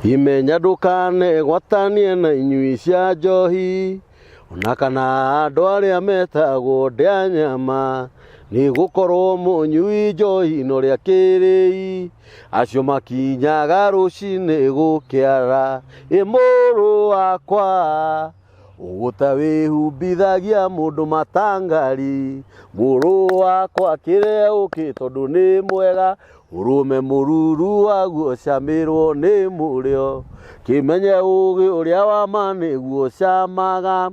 Imenya ndũkanegwatanie na inyui cia njohi, ona kana andũ arĩa metagwo ndĩa nyama, nĩ gũkorwo mũnyui njohi na ũrĩa kĩrĩi, acio makinyaga rũcinĩ gũkĩara. Ĩ mũrũ wakwa, ũgũta wĩhumbithagia mũndũ matangari, mũrũ wakwa kĩrĩa ũkĩ tondũ nĩ mwega, ũrũme mũruru waguo camĩrwo nĩ mũrĩo, kĩmenye ũgĩ ũrĩa wa ma nĩguo camaga,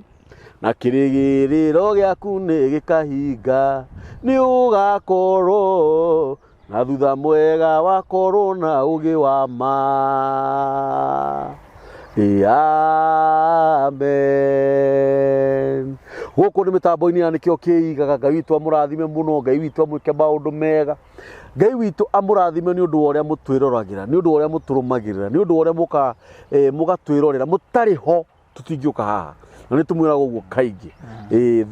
na kĩrĩgĩrĩro gĩaku nĩ gĩkahinga, nĩ ũgakorwo na thutha mwega wakorwo na ũgĩ wa ma. Amen. Gũkũ nĩ mĩtambo-inĩ ya nĩkĩo kĩigaga. Ngai witũ amũrathime mũno, Ngai witũ amwĩke maũndũ mega, Ngai witũ amũrathime nĩ ũndũ wa ũrĩa mũtwĩroragĩra, nĩ ũndũ wa ũrĩa mũtũrũmagĩrĩra, nĩ ũndũ wa ũrĩa mũka mũgatwĩrorera. Mũtarĩ ho tũtingĩũka haha, na nĩ tũmwĩraga ũguo kaingĩ.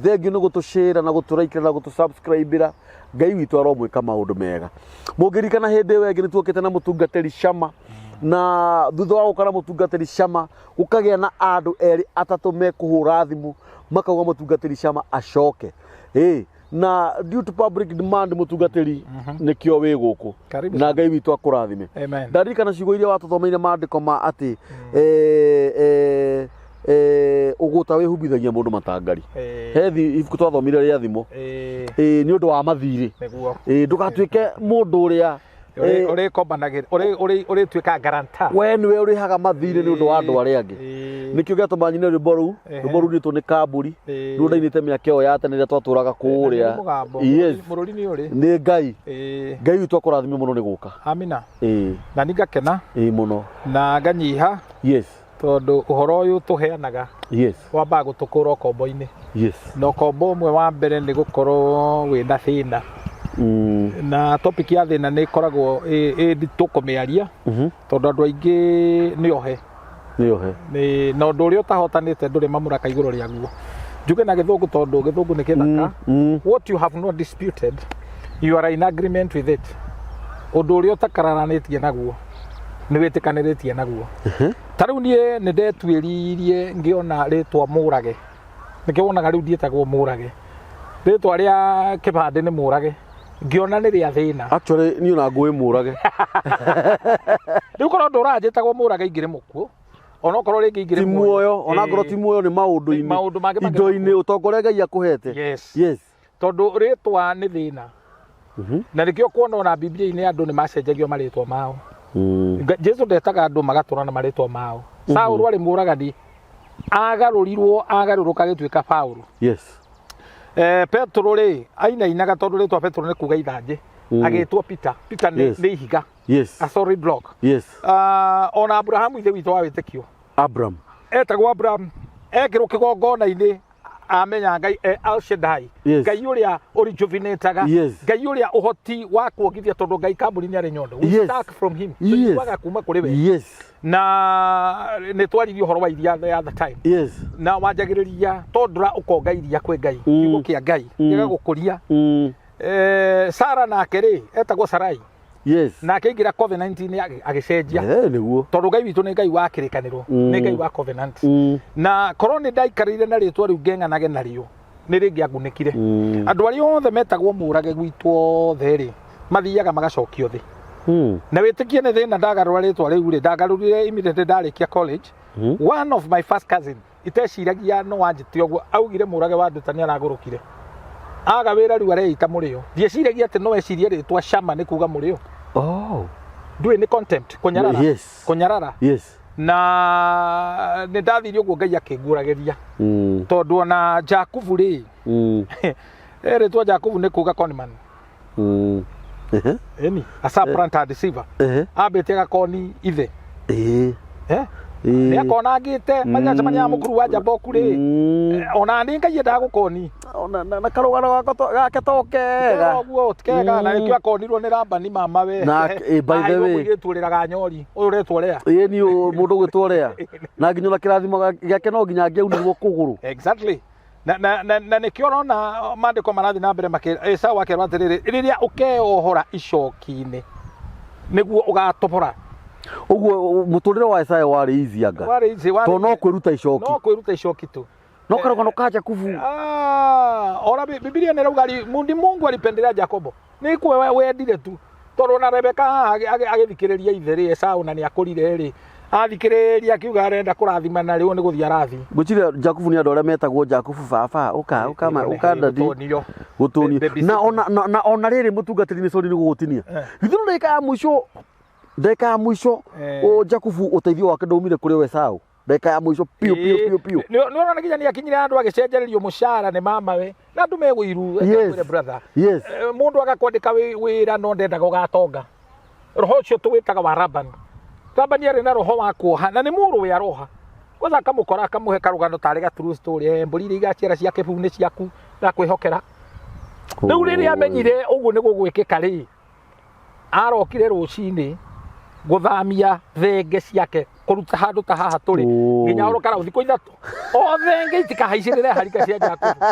Thengiũ nĩ gũtũcĩra na gũtũraikĩra na gũtũsubscribĩra. Ngai witũ aromwĩka maũndũ mega. Mũngĩririkana hĩndĩ ĩyo ĩngĩ nĩ tuokĩte na mũtungatĩri Shama, na thutha wa gũka na mũtungatĩri Shama gũkagĩa na andũ erĩ atatũ mekũhũra thimũ makauga mũtungatĩri Shama acoke. Na due to public demand, mũtungatĩri, nĩkĩo wĩ gũkũ. Karibu na sana. Ngai witũ akũrathime. Amen. Ndarikana ciugo iria watũthomeire, maandĩko ma atĩ ũgũta wĩhumbithagia mũndũ matangari. He ibuku twathomire rĩa thimo nĩ ũndũ wa mathirĩ. Ndũgatuĩke mũndũ ũrĩa Ũrĩkombanagĩra, ũrĩtuĩka guarantor. We nĩwe ũrĩhaga mathirĩ nĩ ũndũ wa andũ arĩa angĩ. Nĩkĩo gĩatũma nyine rwĩmbo rũu. Rwĩmbo rũu rwĩtwo nĩ kamburi. Ruo ndainĩte mĩaka ĩyo ya tene rĩrĩa twatũraga kũrĩa. Mũgambo. Yes. Mũrũri nĩ ũrĩ. Nĩ Ngai. Ngai witũ akũrathime mũno nĩ gũka. Amina. Na nĩ ngakena Ĩĩ mũno. na nganyiha tondũ ũhoro ũyũ tũheanaga wambaga gũtũkũra ũkombo-inĩ. Na ũkombo ũmwe wa mbere nĩ gũkorwo wĩna thĩna. Na topic ya thĩna nĩ ĩkoragwo ĩ nditũ kũmĩaria tondũ andũ aingĩ nĩ ohe. Nĩ ohe. Nĩ na ũndũ ũrĩa ũtahotanĩte ndũrĩ mamũraka igũrũ rĩaguo. Njuge na Gĩthũngũ tondũ Gĩthũngũ nĩ kĩthaka. What you have not disputed, you are in agreement with it. Ũndũ ũrĩa ũtakararanĩtie naguo nĩ wĩtĩkanĩrĩtie naguo. Ta rĩu niĩ nĩ ndetuĩririe ngĩona rĩtwa Mũrage, nĩkĩo wonaga rĩu ndiĩtagwo Mũrage, rĩtwa rĩa kĩbandĩ nĩ Mũrage, ngĩona nĩ rĩa thĩna. Actually niĩ ona ngũĩ Mũrage. Rĩu korwo ndũranjĩtagwo Mũrage ingĩrĩ mũkuũ, onokorwo rĩngĩ ingĩrĩ ti muoyo, onakorwo ti muoyo nĩ maũndũ-inĩ, maũndũ mangĩ indo-inĩ, ũtonga ũrĩa Ngai akũhete. Tondũ rĩtwa nĩ thĩna. Na nĩkĩo kuona ona Biblia-inĩ andũ nĩ macenjagio marĩtwa mao. Jesu ndetaga andũ magatũra na marĩtwa mao. Saũlũ arĩ mũragani, agarũrirwo, agarũrũka agĩtuĩka Paũlũ. Petero rĩ ainainaga tondũ rĩtwa Petero nĩ kuga ithanjĩ. Agĩtwo Peter. Peter nĩ nĩ ihiga, a solid block. Ona Abrahamu ithe witũ wa wĩtĩkio Abraham. Etagwo Abraham, ekĩrwo kĩgongona-inĩ amenya Ngai e Al Shaddai, Ngai ũrĩa ũrejuvenateaga, Ngai ũrĩa ũhoti wa kuongithia, tondũ Ngai kambuni nĩ arĩ nyondo. We start from him. Tũiguaga kuma kũrĩ we. Na nĩ twaririe ũhoro wa iria the other time. Na wanjagĩrĩria tondũra ũkonga iria kwĩ Ngai, kiugo kĩa Ngai gĩgagũkũria. Sara nake rĩ etagwo Sarai. Nake aingĩra covenant-inĩ agĩcenjia. Nĩguo. Tondũ Ngai witũ nĩ Ngai wa kĩrĩkanĩro, nĩ Ngai wa covenant. Na korwo nĩ ndaikarĩire na rĩtwa rĩu ngeng'anage narĩo, nĩ rĩngĩangunĩkire. Andũ arĩa othe metagwo Mũrage gwitũ othe rĩ mathiaga magacokio thĩ. Na wĩtĩkie nĩ thĩna. Ndagarũra rĩtwa rĩu rĩ, ndagarũrire immediately ndarĩkia college. One of my first cousin iteciragia no wanjĩte ũguo augire Mũrage wa Nduta nĩ aragũrũkire, aga wĩra, rĩu areita mũrĩo. Ndieciragia atĩ no ecirie rĩtwa Shama nĩ kuga mũrĩo. Ndũĩ nĩ contempt, kũnyarara. Kũnyarara. Na nĩ ndathire ũguo Ngai akĩnguũragĩria tondũ ona Jakubu rĩ, rĩtwa Jakubu nĩ kuga conman. Ĩni a supplanter, a deceiver. Ambĩte agakoni ithe. Nĩ akonangĩte manyacemania na mũkuru wa Jaboku rĩ. Ona nĩ Ngai endaga gũkoni. Ona na karũgano gake to kega. Ũguo tikega, na nĩkĩo akonirwo nĩ Labani mama we. Na, by the way. Mũirĩtu ũrĩraga nyori ũyũ ũretwo Lea. Ĩĩ, ni mũndũ ũgwĩtwo Lea, na nginya ona kĩrathimo gĩake no nginya angĩaunirwo kũgũrũ. Exactly. Na nĩkĩo ũrona maandĩko marathiĩ na mbere makĩra Esau akerwo atĩrĩrĩ, rĩrĩa ũkeohora icoki-inĩ nĩguo ũgatobora. Ũguo mũtũrĩre wa Esau warĩ easy anga. Warĩ easy, warĩ Tondũ no kwĩruta icoki. No kwĩruta icoki tu. No karũgano ka Jakubu. Ah, ora Biblia nĩ ĩrauga ndi Mungu alipendelea Jakobo. Nĩ kwe wendire tu. Tondũ ona Rebeka haha agĩthikĩrĩria ithe rĩ, Esau na nĩ akũrire rĩ, athikĩrĩria akiuga arenda kũrathimana rĩu nĩ gũthiĩ arathiĩ. Ngwĩciria Jakubu nĩ andũ arĩa metagwo Jakubu baba, ũka ũka ũka ndadi. Gũtũnio. Gũtũnio. Baby Na ona na ona rĩrĩ mũtungatĩri nĩ sorry nĩ gũgũtinia. Githĩ no ndagĩka ya mũico, ndagĩka ya mũico Jakubu ũteithio wake ndaumire kũrĩ we Esau. Ndagĩka ya mũico piũ piũ piũ piũ. Nĩ ũrona nginya nĩ akinyire handũ agĩcenjererio mũcara nĩ mamawe na andũ me ũiru. Yes. Brother. Yes. Mũndũ agakwandĩka wĩra no ndendaga ũgatonga. Roho ũcio tũwĩtaga wa Labani. Labani arĩ na roho wa kuoha na nĩ mũrũwe aroha. Kwanza akamũkora akamũhe karũgano tarĩ ga true story, mbũri iria igaciara cia kĩbuu nĩ ciaku, ndakwĩhokera. Rĩu rĩrĩa amenyire ũguo nĩ gũgwĩkĩka rĩ, arokire rũcinĩ gũthamia thenge ciake kũruta handũ ta haha tũrĩ nginya oro karau thikũ 3 o thenge itikahaicĩrĩre harika cia Jakubu.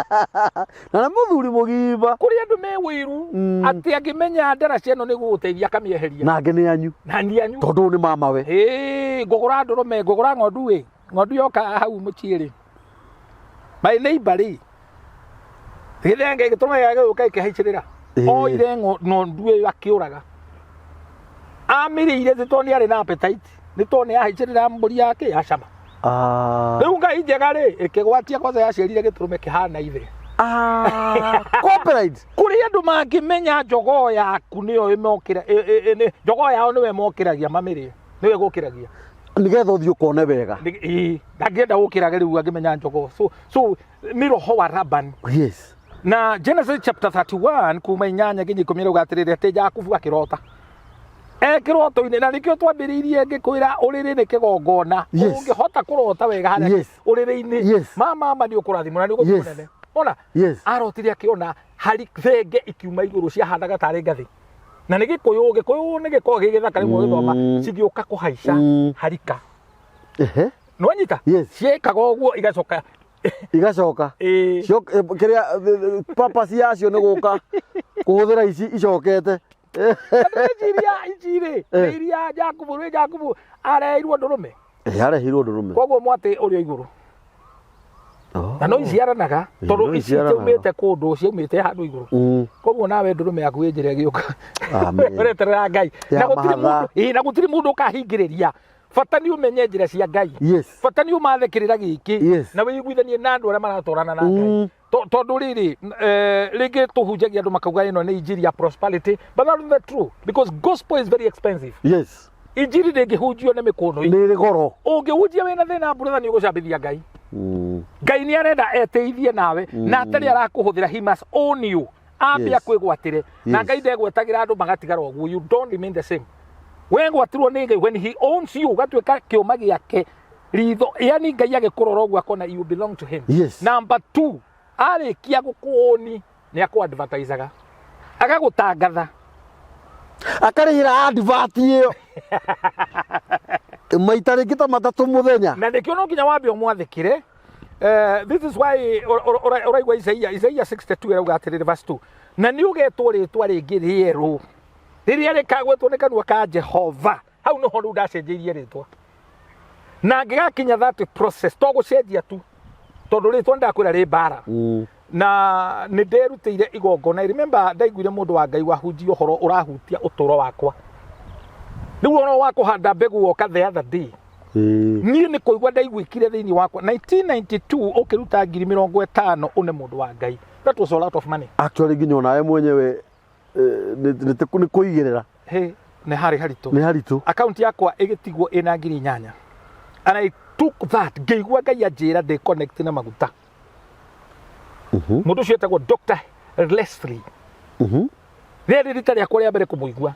Na nĩ mũthuri mũgima. Kũrĩ andũ me ũiru atĩ angĩmenya ndara cia ĩno nĩ gũgũteithia akamĩeheria. Nake nĩ anyu. Na nĩ anyu. Tondũ nĩ mamawe. Ĩĩ, ngũgũra ndũrũme, ngũgũra ng'ondu ĩ. Ng'ondu yoka hau mũciĩ rĩ. My neighbor rĩ. Gĩthenge gĩtũrũme gĩgũka gĩkĩhaicĩrĩra. Oire ng'ondu ĩyo akĩũraga. Amĩrĩire nĩ tondũ nĩ arĩ na appetite. Nĩ tondũ nĩ ahaicĩrĩra mbũri yake ya cama. Rĩu Ngai njega rĩ, ĩkĩgwatia kwanza yaciarire gĩtũrũme kĩhana ithe. Copyright. Kũrĩ andũ mangĩmenya njogoo yaku nĩyo ĩmokĩra, njogoo yao nĩwe ĩmokĩragia mamĩrĩe, nĩwe ĩgũkĩragia. Nĩgetha ũthiĩ ũkone wega. Ĩĩ, ndangĩenda gũkĩrage rĩu angĩmenya njogoo. So nĩ roho wa Laban. Yes. Na Genesis chapter 31 kuma 8 nginya 10 ĩrauga atĩrĩrĩ, atĩ Jakubu akĩrota. Kĩroto-inĩ, na nĩkĩo twambĩrĩirie ngĩkwĩra ũrĩrĩ nĩ kĩgongona. Yes. Ũngĩhota kũrota wega harĩa Yes. ũrĩrĩ-inĩ. Yes. Mama nĩ ũkũrathimwo na nĩ ũgũthiĩ Yes. kũnene. Ona? Yes. Arotire akĩona hari thenge ikiuma igũrũ ciahanaga tarĩ ngathĩ. Na nĩ Gĩkũyũ, Gĩkũyũ nĩ gĩkoragwo gĩ gĩthaka rĩmwe ũgĩthoma, cigĩũka kũhaica harika. Nĩwanyita? Yes. Ciekaga ũguo igacoka. Igacoka. Ĩĩ. Kĩrĩa, purpose yacio nĩ gũka kũhũthĩra ici icokete. Iria ici rĩ, nĩ iria Jakubu, rĩ Jakubu areheirwo ndũrũme. Areheirwo ndũrũme. Koguo mwatĩ ũrĩ o igũrũ. Na no iciaranaga, tondũ No ici iciaranaga. ciaumĩte kũndũ, ciaumĩte handũ igũrũ. Koguo nawe ndũrũme yaku ĩ njĩra ĩgĩũka. Amen. Ũreterera Ngai. Ya Na gũtirĩ mahatha. mũndũ, ĩĩ, na gũtirĩ mũndũ ũkahingĩrĩria. Bata nĩ ũmenye njĩra cia Ngai. Yes. Bata nĩ ũmathe kĩrĩra gĩkĩ. Yes. Na wĩiguithanie na andũ arĩa maratwarana na Ngai. Tondũ rĩrĩ, rĩngĩ tũhunjagia andũ makauga ĩno nĩ injiri ya prosperity, but that's not true because gospel is very expensive. Yes. Injiri ndĩngĩhunjio nĩ mĩkũnũ. Nĩ ĩrĩ goro. Ũngĩhunjia wĩna thĩna brother nĩ ũgũcambithia Ngai. Ngai nĩ arenda eteithie nawe na atarĩ arakũhũthĩra, he must own you. Ambia Yes. kwĩgwatĩre. Na Yes. Ngai ndegwetagĩra andũ magatigara ũguo, you don't remain the same. We gwatirwo nĩ Ngai, when he owns you, ũgatuĩka kĩũma gĩake ritho, yani Ngai agĩkũrora ũguo akona you belong to him. Yes. Number 2, arĩkia gũkũũni nĩ akũ-advertisaga, agagũtangatha, akarĩhĩra advert ĩyo maita rĩngĩ ta 3 mũthenya. Na nĩkĩo no nginya wambe ũmwathĩkĩre. This is why ũraigua Isaiah 62 ĩrauga atĩrĩrĩ, verse 2, na nĩ ũgetwo rĩtwa rĩngĩ rĩerũ rĩrĩa rĩkagwetwo nĩ kanua ka Jehova. Hau nĩho rĩu ndacenjeirie rĩtwa. Na ngĩgakinya that process, to gũcenjia tu, tondũ rĩtwa ndakwĩra rĩ mbara. Na nĩ nderutĩire igongona. I remember ndaiguire mũndũ wa Ngai wahunjia ũhoro ũrahutia ũtũũro wakwa. Rĩu ũhoro wa kũhanda mbegũ woka the other day. Niĩ nĩ kũigua ndaiguĩkire thĩinĩ wakwa. 1992 ũkĩruta ngiri mĩrongo ĩtano ũne mũndũ wa Ngai. That was a lot of money. Actually nginya onawe mwenyewe nĩ kũigĩrĩra. Hey, nĩ harĩ haritũ. Nĩ haritũ. Account yakwa ĩgĩtigwo ĩna ngiri inyanya. And I took that, ngĩigua Ngai anjĩra ndĩ connect na maguta. Mũndũ ũcio etagwo Dr. Leslie. Rĩarĩ rita rĩakwa rĩa mbere kũmũigua.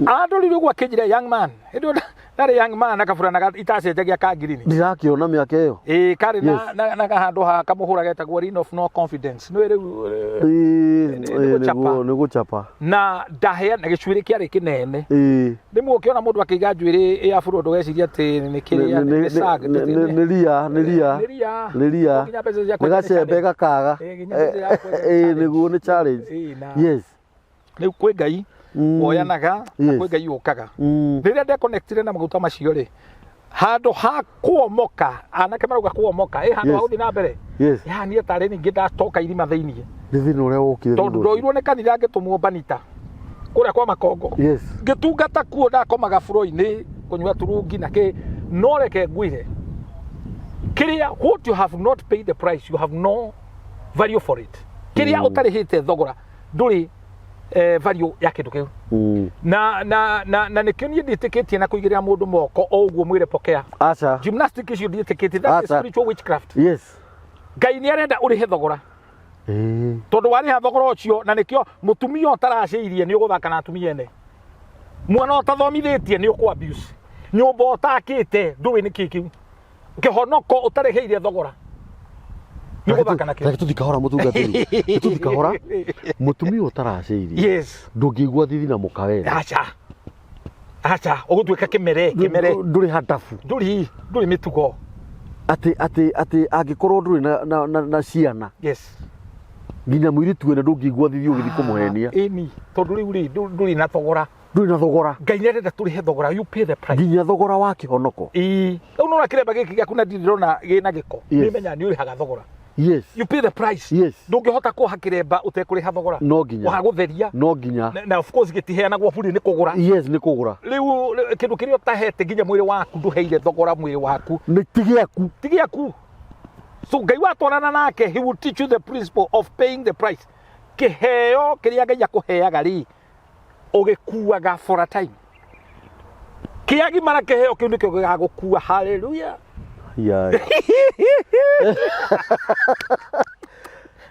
Andorire ũguo akĩnjĩra young man. Hĩndĩ ĩyo ndarĩ young man akaburanaga itacenjagia ka ngirini. Ndirakĩona mĩaka ĩyo. Ĩĩ, karĩ na kahandũ ha kamũhũra getagwo Ring of No Confidence. Nĩũĩ rĩu, nĩ gũchapa. Nĩ gũchapa. Na ndaheana gĩcuĩrĩ kĩarĩ kĩnene. Rĩmwe ũkĩona mũndũ akĩiga njuĩrĩ ya buru ndũgeciria atĩ nĩ kĩrĩa, nĩ sag, Nĩ ria, nĩ ria. Nĩ ria. Nĩ ria. Nginya mbeca cia Nĩ kwendia nĩ gacembe challenge. gakaga. Ĩĩ, nginya mbeca cia kwendia nĩ challenge. Nĩguo nĩ challenge. Ĩĩ, na Yes. Rĩu kwĩ Ngai Woyanaga na kwĩ Ngai ũkaga. Rĩrĩa ndeconnectire na maguta macio rĩ, handũ ha kuomoka, anake marauga kuomoka, ĩ handũ ha gũthiĩ na mbere, ya niĩ tarĩ ningĩ ndatoka irima thĩiniĩ. Nĩ thĩna ũrĩa wokire. Tondũ ndoirwo nĩ kanitha ngĩtũmwo Banita kũrĩa kwa Makongo. Ngĩtungata kuo, ndakomaga buro-inĩ kũnyua turungi na kĩ. No reke ngwĩre kĩrĩa, what you have not paid the price, you have no value for it. Kĩrĩa ũtarĩhĩte thogora, ndũrĩ value ya kĩndũ kĩu. Na nĩkĩo niĩ ndiĩtĩkĩtie na kũigĩrĩra mũndũ moko o ũguo mwĩre pokea. Aca. Gymnastic icio ndiĩtĩkĩtie, that is Aca. spiritual witchcraft. Ngai nĩ arenda ũrĩhe thogora. Tondũ warĩha thogora ũcio, na nĩkĩo mũtumia ũtaracĩirie nĩ ũgũthaka na atumia ene, mwana ũtathomithĩtie nĩ ũkũ abuse, nyũmba ũtakĩte ndũĩ nĩ kĩ kĩu, kĩhonoko ũtarĩhĩire thogora nĩ ũgũthaka nakĩo. Reke tũthi kahora, mũtungatĩri, tũthi kahora. Mũtumia ũtaracĩirie, ndũngĩigua thithi na mũkawene. Aca, aca, ũgũtuĩka kĩmere kĩmere. Ndũrĩ handabu. Ndũrĩ mĩtugo. Atĩ angĩkorwo ndũrĩ na ciana, nginya mũirĩtu wene ndũngĩigua thithi ũgĩthiĩ kũmũhenia. Ĩni, tondũ rĩu rĩ ndũrĩ na thogora. Ndũrĩ na thogora. Ngai nĩ arenda tũrĩhe thogora, you pay the price. Nginya thogora wa kĩhonoko. Ĩĩ, rĩu nona kĩremba gĩkĩ gĩaku na ndirĩ ndĩrona gĩna gĩko, nĩ menya nĩ ũrĩhaga thogora. You pay the price. Ndũngĩhota kuoha kĩremba ũtekũrĩha thogora. No nginya. Wa gũtheria. No nginya. Na of course gĩtiheanagwo bure, nĩ kũgũra. Yes, nĩ kũgũra. Rĩu kĩndũ kĩrĩa ũtahete nginya mwĩrĩ waku, ndũheire thogora mwĩrĩ waku. Nĩ ti gĩaku. Ti gĩaku. So Ngai watwarana nake, he will teach you the principle of paying the price. Kĩheo kĩrĩa Ngai akũheaga rĩ, ũgĩkuaga for a time. Kĩagimara kĩheo kĩu nĩkĩo gĩgagũkua. Haleluya.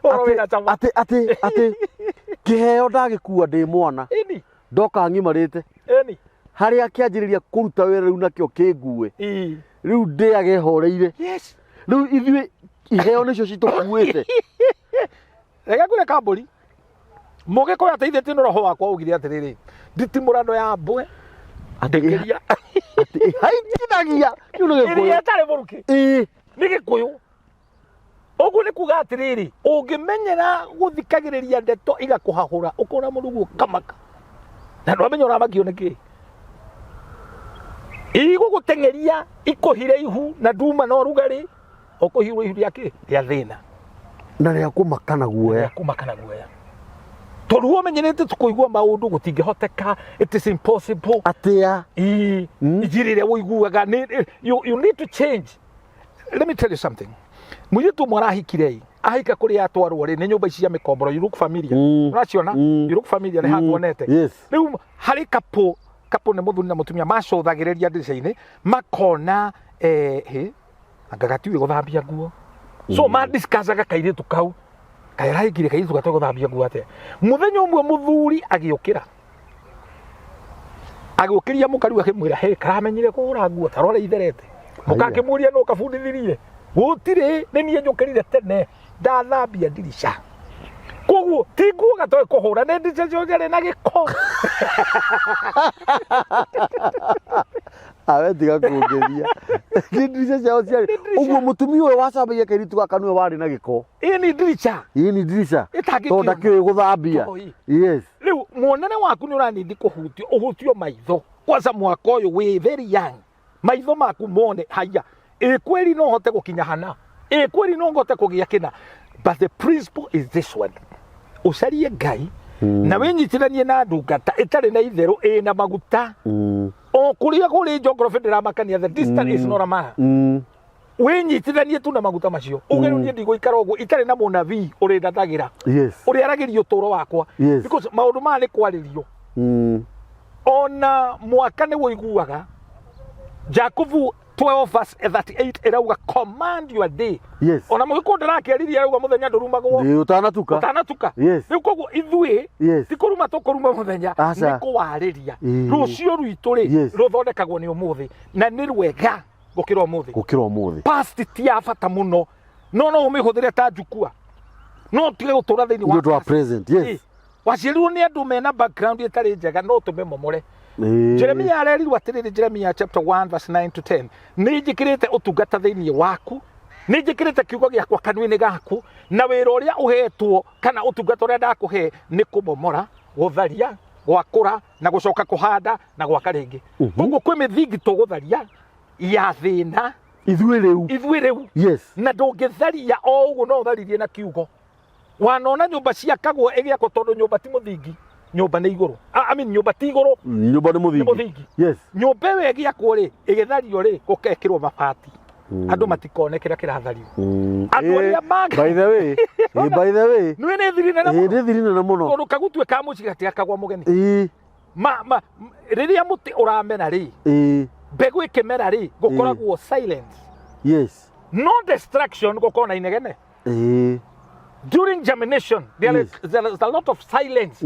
Ũhoro wĩna cama. Atĩ kĩheo ndagĩkua ndĩ mwana, ndoka ng'imarĩte, harĩa kĩanjĩrĩria kũruta wĩra rĩu nakĩo kĩngue. Rĩu ndĩage horeire. Rĩu ithuĩ iheo nĩcio citũkuĩte. Reke ngwĩre kambũri mũgĩkũyũ ateithĩtie nĩ roho wakwa augire atĩrĩrĩ, nditimũrano ya mbwe Atĩ ndĩkĩria atĩ ĩhaitinagia kĩu nĩ ĩrĩa gĩkũyũ. ĩtarĩ mũrukĩ. Nĩ gĩkũyũ. Ũguo nĩ kuga atĩrĩrĩ, ũngĩmenyera gũthikagĩrĩria ndeto igakũhahũra, ũkona mũrugũ ũkamaka na ndwamenya ũramakio nĩ kĩ. Igũgũteng'eria ikũhire ihu na nduma na ũrugarĩ, ũkũhirwo ihu rĩa kĩ? Rĩa thĩna. Na rĩa kũmaka na guoya. Rĩa kũmaka na guoya, tondũ we ũmenyerete kũigua maũndũ gũtingĩhoteka, it is impossible. Atĩa? Ii, njĩra ĩrĩa ũiguaga you need to change. Let me tell you something. Mũirĩtu ũmwe arahikire ĩ, ahika kũrĩa atwarwo rĩ, nĩ nyũmba ici cia mĩkomboro, you look familiar. Ũraciona? You look familiar, nĩ hakuonete. Rĩu harĩ couple, couple nĩ mũthuri na mũtumia, macũthagĩrĩria ndirica-inĩ makona hĩ anga gatiũĩ gũthambia nguo. So madiscussaga kairĩtu kau kaĩ arahikire kairĩtu gatoĩ gũthambia nguo atĩa. Mũthenya ũmwe mũthuri agĩũkĩra, agĩũkĩria mũka rĩu, akĩmwĩra, "He karamenyire kũhũra nguo ta rora itherete." Mũka Haiya. akĩmũria, "No kabundithirie?" "Gũtirĩ, nĩ niĩ njũkĩrire tene ndathambia ndirica." Koguo ti nguo gatoĩ kũhũra, nĩ ndirica cio ciarĩ na gĩko. Awe tiga kũngeria, nĩ ndirica ciao ciarĩ Nĩ ndirica. Ũguo mũtumia ũyũ wacambagia kairĩtu gaka nĩwe warĩ na gĩko. Ĩ, nĩ ndirica. Ĩ, nĩ ndirica. Ĩtangĩkĩona. Tondũ ndakĩũĩ gũthambia. Toĩ. Rĩu muonere waku nĩ ũranindi kũhutio, ũhutio maitho kwanza. Mwaka ũyũ wĩ very young, maitho maku mone haya, ĩ kweri no hote gũkinya hana, ĩ kweri no hote kũgĩa kĩna. But the principle is this one: ũcarie Ngai na wĩnyitithanie na ndungata ĩtarĩ na itherũ, ĩna maguta. O kũrĩa kũrĩ geography ndĩramakania, the distance is not a matter. Wĩnyitithanie tu na maguta macio, uge rĩu niĩ ndigũikara ũguo itarĩ na mũnabii ũrĩndathagĩra, ũrĩa aragĩria ũtũũro wakwa. Because maũndũ maya nĩ kwarĩrio. Ona mwaka nĩ wũiguaga Jakubu 12 verse 38 ĩrauga, "Command your day." Ona mũgĩkũ ndĩrakĩaririe, arauga mũthenya ndũrumagwo Nĩ ũtanatuka. Ũtanatuka. Rĩu koguo ithuĩ ti kũruma tũkũruma mũthenya, Aca. nĩ kũwarĩria. Rũciũ rwitũ rĩ, rũthondekagwo nĩ ũmũthĩ, na nĩ rwega gũkĩra ũmũthĩ. Gũkĩra ũmũthĩ. Past ti ya bata mũno, no ũmĩhũthĩre ta njukua, no ũtige gũtũra thĩinĩ Nĩ ũndũ wa past. present. Yes. Waciarirwo nĩ andũ mena background ĩtarĩ njega, no tũmĩmomore. Jeremia arerirwo atĩrĩrĩ, Jeremia chapter 1 verse 9 to 10, "Nĩ njĩkĩrĩte ũtungata thĩinĩ waku, nĩ njĩkĩrĩte kiugo gĩakwa kanua-inĩ gaku, na wĩra ũrĩa ũhetwo kana ũtungata ũrĩa ndakũhe nĩ kũmomora, gũtharia, Gwakũra na gũcoka kũhanda na gwaka rĩngĩ. Koguo kwĩ mĩthingi tũgũtharia ya thĩna. Ithuĩ rĩu. Ithuĩ rĩu. Na ndũngĩtharia o ũguo, no ũtharirie na kiugo. Wanona nyũmba ciakagwo ĩgĩakwo, tondũ nyũmba ti mũthingi, nyũmba nĩ igũrũ. I mean, nyũmba ti igũrũ. Nyũmba nĩ nĩ mũthingi. Mũthingi. Nyũmba ĩyo ĩgĩakwo rĩ, ĩgĩthario rĩ, gũkekĩrwo mabati, andũ matikone kĩrĩa kĩrathario. Andũ arĩa By the way, by the way, nĩ nĩ thiri nene mũno. Nĩ thiri nene mũno. Tondũ kagutue ka mũciĩ gatiakagwo mũgeni. Ma, rĩrĩa mũtĩ ũramera rĩ, mbegũ ĩkĩmera rĩ, gũkoragwo silence, no destruction, gũkorwo na inegene. During germination there is a lot of silence.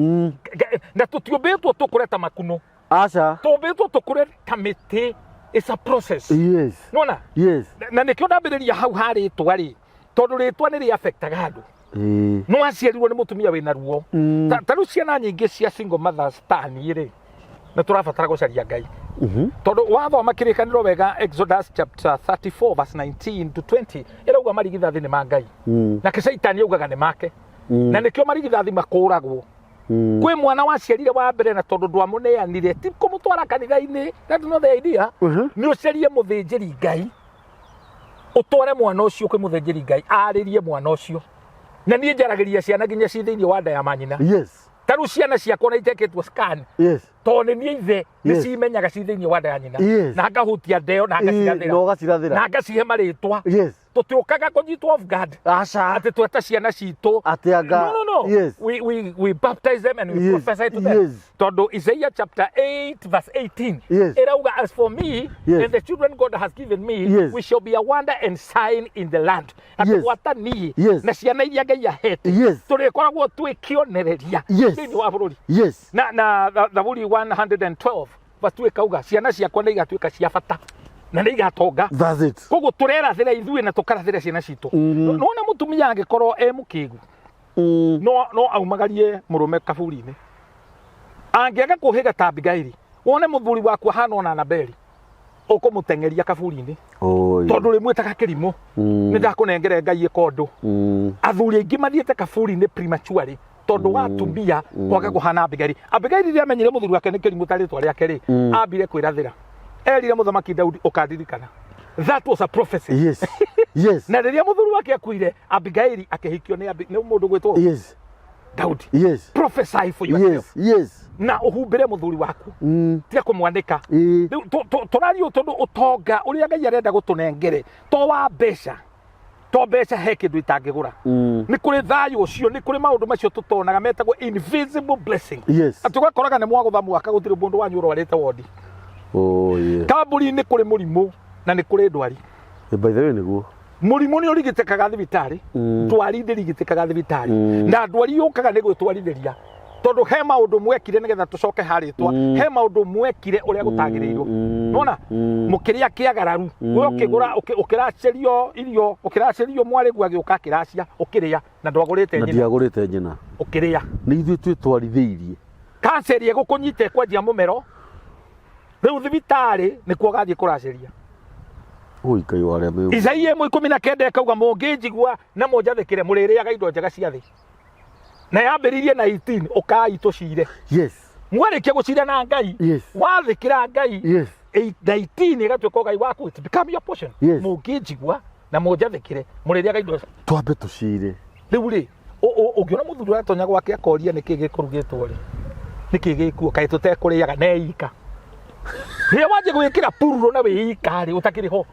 Na tũtiũmbĩtwo tũkũre ta makuno. Aca. Tũmbĩtwo tũkũre ta mĩtĩ. It's a process. Nona na nĩkĩo ndambĩrĩria hau ha rĩtwa rĩ, tondũ rĩtwa nĩ rĩafectaga andũ. No aciarirwo nĩ mũtumia wĩna ruo. Ta rĩu ciana nyingĩ cia single mothers ta niĩ rĩ, nĩ tũrabatara gũcaria Ngai, tondũ wathoma Kĩrĩkanĩro wega, Exodus chapter 34 verse 19 to 20 ĩrauga marigithathi nĩ ma Ngai, nake Caitani augaga nĩ make. Na nĩkĩo marigithathi makũragwo. Kwĩ mwana waciarire wa mbere, na tondũ ndwamũneanire, ti kũmũtwara kanitha-inĩ, that's not the idea. Nĩ ũcarie mũthĩnjĩri Ngai, ũtware mwana ũcio kwĩ mũthĩnjĩri Ngai, arĩrie mwana ũcio. Na niĩ njaragĩria ciana nginya ci thĩinĩ wa nda ya manyina. Ta rĩu ciana ciakwa na itekĩtwo scan, tondũ nĩ niĩ ithe, nĩ cimenyaga ci thĩinĩ wa nda ya nyina. Na ngahutia ndeo na Na ngacirathĩra ũgacirathĩra. Na ngacihe marĩtwa. Tũtiũkaga kũnyitwo off guard Aca. atĩ tweta ciana citũ. Atĩ anga. No. We baptize them and we prophesy to them. Tondũ Isaiah chapter 8 verse 18 ĩrauga, "As for me and the children God has given me, we shall be a wonder and sign in the land." Atĩ gwata niĩ na ciana iria Ngai ahete, tũrĩkoragwo twĩ kĩonereria thĩinĩ wa bũrũri. Na Thaburi 112 verse 2 ĩkauga ciana ciakwa nĩ igatuĩka cia bata na nĩ igatonga. That's it. Koguo tũrerathĩra ithuĩ na tũkarathĩra ciana citũ. Nona mũtumia angĩkorwo e mũkĩgu, no aumagarie mũrũme kaburi-inĩ angĩaga kũhĩga ta Abigaili. Wone mũthuri waku ahana ona Anabeli, ũkũmũteng'eria kaburi-inĩ. Oi. Tondũ rĩmwĩtaga kĩrimũ. Nĩ ndakũnengere Ngai ĩka ũndũ. Athuri aingĩ mathiĩte kaburi-inĩ prematurely tondũ wa atumia kwaga kũhana Abigaili. Abigaili rĩrĩa amenyire mũthuri wake nĩ kĩrimũ ta rĩtwa rĩake rĩ, ambire kwĩrathĩra, erire Mũthamaki Daudi, "Ũkandirikana." That was a prophecy. Na rĩrĩa mũthuri wake akuire, Abigaili akĩhikio nĩ mũndũ gwĩtwo Daudi. Prophesy for yourself na ũhumbĩre mũthuri waku. Tiga kũmwanĩka. Rĩu tũrario tondũ ũtonga ũrĩa Ngai arenda gũtũnengere to wa mbeca, to mbeca he kĩndũ itangĩgũra. Nĩ kũrĩ thayũ ũcio, nĩ kũrĩ maũndũ macio tũtonaga metagwo invisible blessing. Atĩ ũgakoraga nĩ mwagũtha mwaka gũtirĩ mũndũ wanyu ũrwarĩte wondi. Oh yeah. Kambuni-inĩ kũrĩ mũrimũ na nĩ kũrĩ ndwari. By the way, nĩguo. Mũrimũ nĩ ũrigitĩkaga thibitarĩ, ndwari ndĩrigitĩkaga thibitarĩ. Na ndwari yũkaga nĩ gwĩtwarithĩria, tondũ he maũndũ mwekire nĩgetha tũcoke harĩtwa. He maũndũ mwekire ũrĩa gũtagĩrĩirwo. Nona mũkĩrĩa kĩagararu, we ũkĩgũra, ũkĩracĩrio irio, ũkĩracĩrio mwarĩgu agĩũka akĩracia, ũkĩrĩa na ndwagũrĩte Na nyina. Ndiagũrĩte nyina. Ũkĩrĩa. Nĩ ithuĩ twĩtwarithĩirie. Kanceri ĩgũkũnyita ĩkwanjia mũmero, rĩu thibitarĩ nĩkuo ũgathiĩ kũracĩria. Oi, Ngai wa arĩa me. Isaia 1:19 ĩkauga, "Mũngĩnjigua na mũnjathĩkĩre, mũrĩrĩaga indo njega cia thĩ." Na yambĩrĩirie na 18, "Ũkai tũcire." Mwarĩkia gũcira na Ngai, wathĩkĩra Ngai, 19 ĩgatuĩka ũgai waku, it become your portion. "Mũngĩnjigua na mũnjathĩkĩre, mũrĩrĩaga indo." Twambe tũcire. Rĩu rĩ, ũngĩona mũthuri ũratonya gwake akoria nĩkĩ gĩkũrugĩtwo rĩ, nĩkĩ gĩkuo, kaĩ tũtekũrĩaga neika, rĩrĩa wanjia gwĩkĩra pururo na wĩika rĩ, ũtakĩrĩ ho.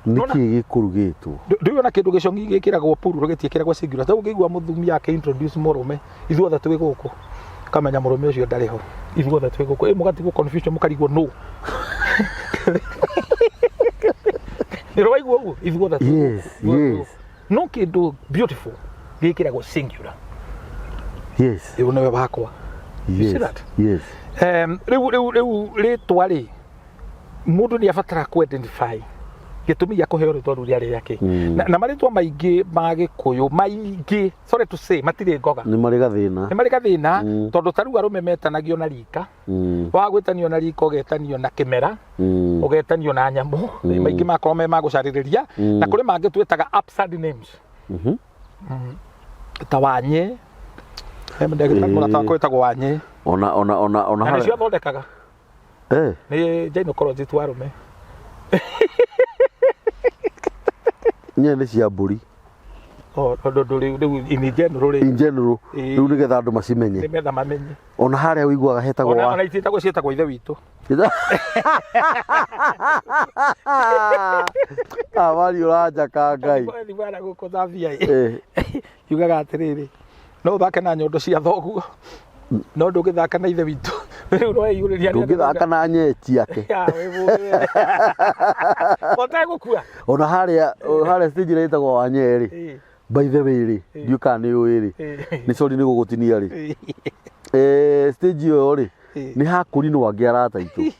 Nĩkĩ gĩkũrugĩtwo? Ndũĩ ona kĩndũ gĩcong'i gĩkĩragwo pururo, gĩtiĩkĩragwo singular. Ta ũngĩigua mũthumia akĩ introduce mũrũme, "Ithuothe twĩ gũkũ," kamenya mũrũme ũcio ndarĩ ho. "Ithuothe twĩ gũkũ," ĩ mũgatigwo confusion, mũkarigwo nũ. Nĩ waigua ũguo, "Ithuothe twĩ gũkũ," "Ithuothe twĩ gũkũ." No kĩndũ beautiful gĩkĩragwo singular. Ũyũ nĩwe wakwa. You see that? Yes. Rĩu rĩtwa rĩ, mũndũ nĩ abatara ku identify gĩtũmi gĩa kũheo rĩtwa rĩu rĩarĩ rĩake. Na marĩtwa maingĩ ma Gĩkũyũ maingĩ, sorry to say, matirĩ ngoga. Nĩ marĩ gathĩna. Nĩ marĩ gathĩna. Tondũ ta rĩu arũme metanagio na rika. Wagwĩtanio na rika, ũgetanio na kĩmera, ũgetanio na nyamũ. Maingĩ makorwo me ma gũcarĩrĩria. Na kũrĩ mangĩ twĩtaga absurd names, ta Wanye. He ndagĩtarĩ mũrata wakwa wĩtagwo Wanye. Ona ona ona ona Na harĩa- nĩcio athondekaga. Nĩ gynecologist wa arũme. Nyee nĩ cia mbũri. Oh, tondũ ndũrĩ rĩu in general rĩ. In general. Rĩu nĩgetha andũ macimenye. Nĩgetha mamenye. Ona harĩa ũiguaga hetagwo Ona ona itiĩtagwo ciĩtagwo ithe witũ. Amari ũranjaka Ngai. Thibara gũkũ thambia ĩ. Yugaga atĩrĩrĩ, no ũthake na nyondo cia thoguo no ndũngĩthaka na ithe witũ. Rĩu no eyũrĩria arĩa Ndũngĩthaka na nyee ciake. Ya, wĩ mũgĩ. Ũtegũkua. Ona harĩa harĩa stage ĩrĩa ĩtagwo Wanyee rĩ. By the way rĩ, ndiũĩ kana nĩ ũĩ rĩ. Nĩ sorry nĩ gũgũtinia rĩ. Stage ĩyo rĩ, nĩ hakũrinwo angĩ arata aitũ.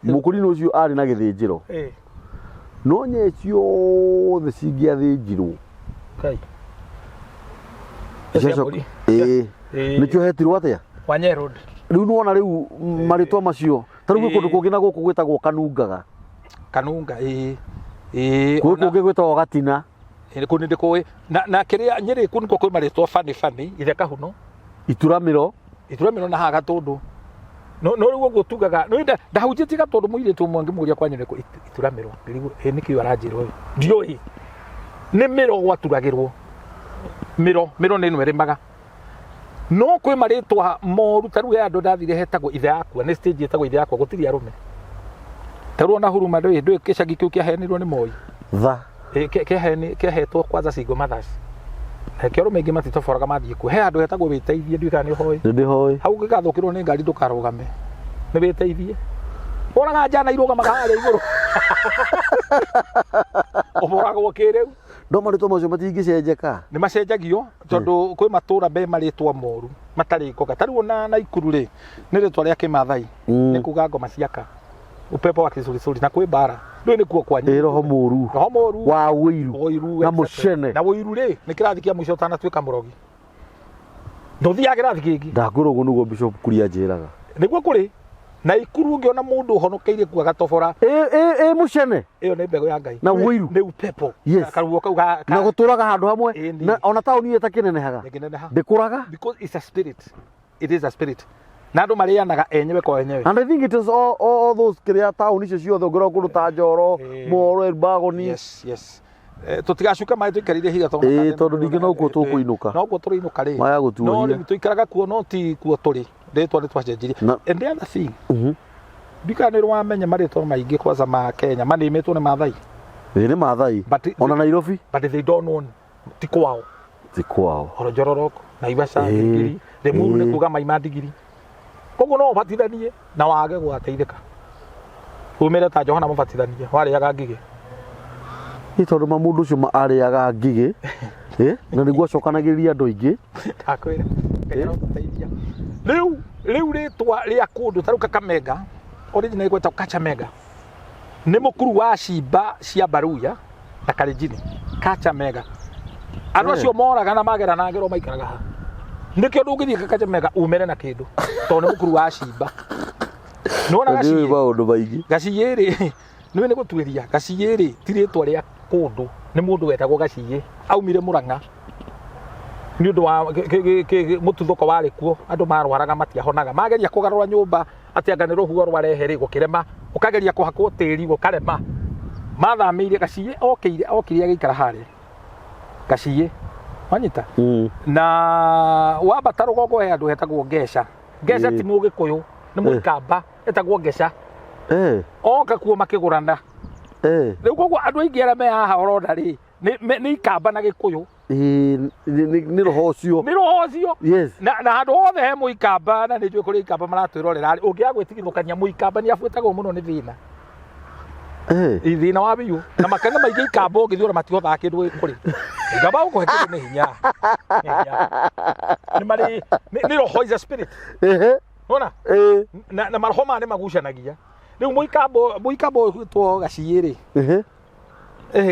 Mũkũrinwo ũcio arĩ na gĩthĩnjĩro. No nyee ciothe cingĩathĩnjirwo. Ngai. Ĩĩ. Nĩkĩo hetirwo atĩa? Wanyee Road. Rĩu nĩwona rĩu marĩtwa macio. Ta rĩu gwĩ kũndũ kũngĩ na gũkũ gwĩtagwo Kanungaga. Kanunga, ĩĩ. Ĩĩ. Gwĩ kũngĩ gwĩtagwo Gatina. Kũu nĩ ndĩkũĩ. Na kĩrĩa Nyĩrĩ kũu nĩkuo kwĩ marĩtwa funny funny, ithe Kahuno. Ituramĩro. Ituramĩro na haha Gatũndũ. No no rĩu ũguo tugaga, no ndahunjĩtie Gatũndũ mũirĩtu ũmwe ngĩmũria kwanyu nĩkũ Ituramĩro. Ngĩrigwo ĩ nĩkĩ aranjĩra ũyũ. Ndiũĩ. Nĩ mĩro gwaturagĩrwo. Mĩro, mĩro nĩ ĩno ĩrĩmaga. No kwĩ marĩtwa moru ta rĩu he andũ ndathire hetagwo ithe yakwa, nĩ stage ĩtagwo ithe yakwa, gũtirĩ arũme. Ta rĩu ona Huruma ndũĩ ndũĩ gĩcagi kĩu kĩaheanirwo nĩ Moi. Tha. Kĩahetwo kwanza single mothers. Na kĩo arũme aingĩ matitoboraga mathiĩ kuo. He handũ hetagwo wĩteithie, ndiũĩ kana nĩ ũhoĩ. Nĩ ndĩhoĩ. Hau ũngĩgathũkĩrwo nĩ ngari ndũkarũgame. Nĩ wĩteithie. Wonaga njana irũgamaga harĩa igũrũ. Ũboragwo kĩrĩu. No marĩtwa macio matingĩcenjeka. Nĩ macenjagio tondũ kwĩ matũra me marĩtwa moru matarĩ ngoga. Ta rĩu ona Naikuru rĩ, nĩ rĩtwa rĩa Kĩmathai. Nĩ kuga ngoma ciaka. Upepo wa kisulisuli na kwĩ mbara. Ndũĩ nĩkuo kwanyu. Ĩ roho mũru. Roho mũru. Wa ũiru. Ũiru, Na exactly. mũcene. Na ũiru rĩ, nĩ kĩrathi kĩa mũico ũtanatuĩka mũrogi. Ndũthiaga kĩrathi kĩngĩ. Ndakwĩra ũguo nĩguo Bishop Kuria anjĩraga. Nĩguo kũrĩ. Naikuru ũngĩona mũndũ ũhonokeire kuo agatobora. Ĩ mũcene. Ĩyo nĩ mbegũ ya Ngai. Na ũiru. Nĩ upepo. Yes. Karuo kau ga Na gũtũraga handũ hamwe. Ĩni. Na ona taũni ĩyo ĩtakĩnenehaga. Ndĩngĩneneha. Ndĩkũraga. Because it's a spirit. It is a spirit. Na andũ marĩanaga enyewe kwa enyewe. And I think it is all those kĩrĩa taũni icio ciothe ũngĩrora kũndũ ta Njoro, Moro, Elbagoni. Yes, yes. Tũtigacuke maĩ tũikarĩire ihiga tondũ Ĩĩ, tondũ ningĩ nokuo tũkũinũka. Nokuo tũrĩinũka rĩ. Maya gũtuohia. No rĩu tũikaraga kuo no ti kuo tũrĩ. Rĩtwa nĩ twacenjirie. And the other thing. Ndika nĩ wamenya marĩtwa maingĩ kwanza ma Kenya manĩmĩtwo nĩ Maathai. Ĩĩ nĩ Maathai. Ona Nairobi. But they don't own. Ti kwao. Ti kwao. Oronjororoko, Naivasha, Ndigiri, Limuru nĩ kuga mai ma ndigiri. Koguo no ũbatithanie na wage gũgateithĩka. Umĩre ta Johana Mũbatithania warĩaga ngigĩ. Nĩ tondũ ma mũndũ ũcio arĩaga ngigĩ, na nĩguo acokanagĩrĩria andũ aingĩ. Ndakwĩra, Ngai arotũteithia. Rĩu rĩu rĩtwa rĩa kũndũ ta rĩu Kakamega, original ĩgwetwo Kachamega. Nĩ mũkuru wa cimba cia Baruya na Kalenjin. Kachamega. Andũ acio moraga na magera na ngero maikaraga ha. Nĩkĩo ndũngĩthiĩ Kachamega umere na kĩndũ tondũ nĩ mũkuru wa cimba. Nĩwona Nĩ Gaciĩ? maũndũ maingĩ. Gaciĩ rĩ, nĩũĩ nĩ gũtuĩria, Gaciĩ rĩ ti rĩtwa rĩa kũndũ, nĩ mũndũ wetagwo Gaciĩ, aumire Mũrang'a nĩ ũndũ wa mũtuthũko warĩ kuo, andũ marwaraga matiahonaga, mageria kũgarũra nyũmba atĩ anga nĩ rũhuho rwarehe rĩ, gũkĩrema, ũkageria kũhakwo tĩri gũkarema, mathamĩire Gaciĩ okĩire okire agĩikara harĩa Gaciĩ, wanyita? Na wambata rũgongo he handũ hetagwo Ngeca. Ngeca ti Mũgĩkũyũ, nĩ Mũikamba, etagwo Ngeca. Oka kuo makĩgũrana. Rĩu koguo andũ aingĩ arĩa me haha ũrona rĩ, nĩ Ikamba na Gĩkũyũ. Nĩ roho ũcio. Nĩ roho ũcio. Yes. Na handũ hothe he Mũikamba, na nĩ njũĩ kũrĩa Ikamba maratwĩrorera rĩ, ũngĩaga gwĩtigithũkania Mũikamba nĩ abuĩtagwo mũno nĩ thĩna. Thĩna wa biũ. Na makanitha maingĩ Ikamba ũngĩthiĩ ona matihothaga kĩndũ gĩkũrĩ. Ikamba gũkũhe kĩndũ nĩ hinya. Nĩ hinya. Nĩ marĩ, nĩ roho is a spirit. Nĩwona? Na maroho maya nĩ magucanagia. Rĩu Mũikamba, Mũikamba ũyũ ũgwĩtwo Gaciĩ rĩ.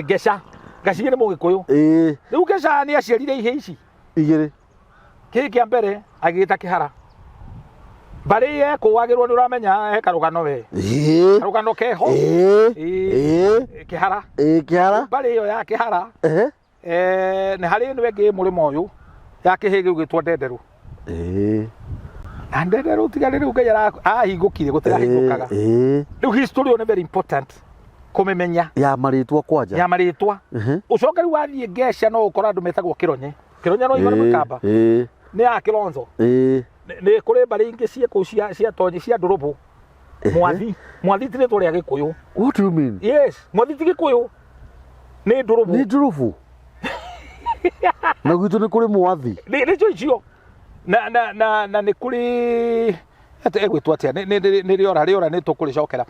Ngeca. Gaciĩ nĩ Mũgĩkũyũ. Rĩu Ngeca nĩ aciarire ihĩĩ ici. Igĩrĩ. Kĩhĩĩ kĩa mbere agĩgĩta Kĩhara. Mbarĩ yekũagĩrwo nĩ ũramenya he karũgano we. Karũgano keho. Kĩhara. Kĩhara. Mbarĩ ĩyo ya Kĩhara. Nĩ harĩ ĩno ĩngĩ mũrĩmo ũyũ ya kĩhĩĩ gĩu gĩtwo Ndenderũ. Na ndende rĩu tiga rĩu Ngai ahingũkire gũtirahingũkaga. Rĩu history ĩyo nĩ very important kũmĩmenya. Ya marĩtwa kwanja. Ya marĩtwa. Ũcoke rĩu wathiĩ Ngeca no ũkora andũ metagwo Kĩronye. Kĩronye no igua nĩ Mũkamba. Nĩ ya Kĩronzo. Nĩ kũrĩ mbarĩ ingĩ ciĩ kũu cia Tonyi cia Ndũrũbũ. Mwathi. Mwathi ti rĩtwa rĩa Gĩkũyũ. What do you mean? Yes, Mwathi ti Gĩkũyũ. Nĩ Ndũrũbũ. Nĩ Ndũrũbũ. Na gwitũ nĩ kũrĩ Mwathi. Nĩcio icio. Na nĩ kũrĩ atĩ egwĩtwo atĩa nĩ rĩora rĩora nĩ tũkũrĩcokera.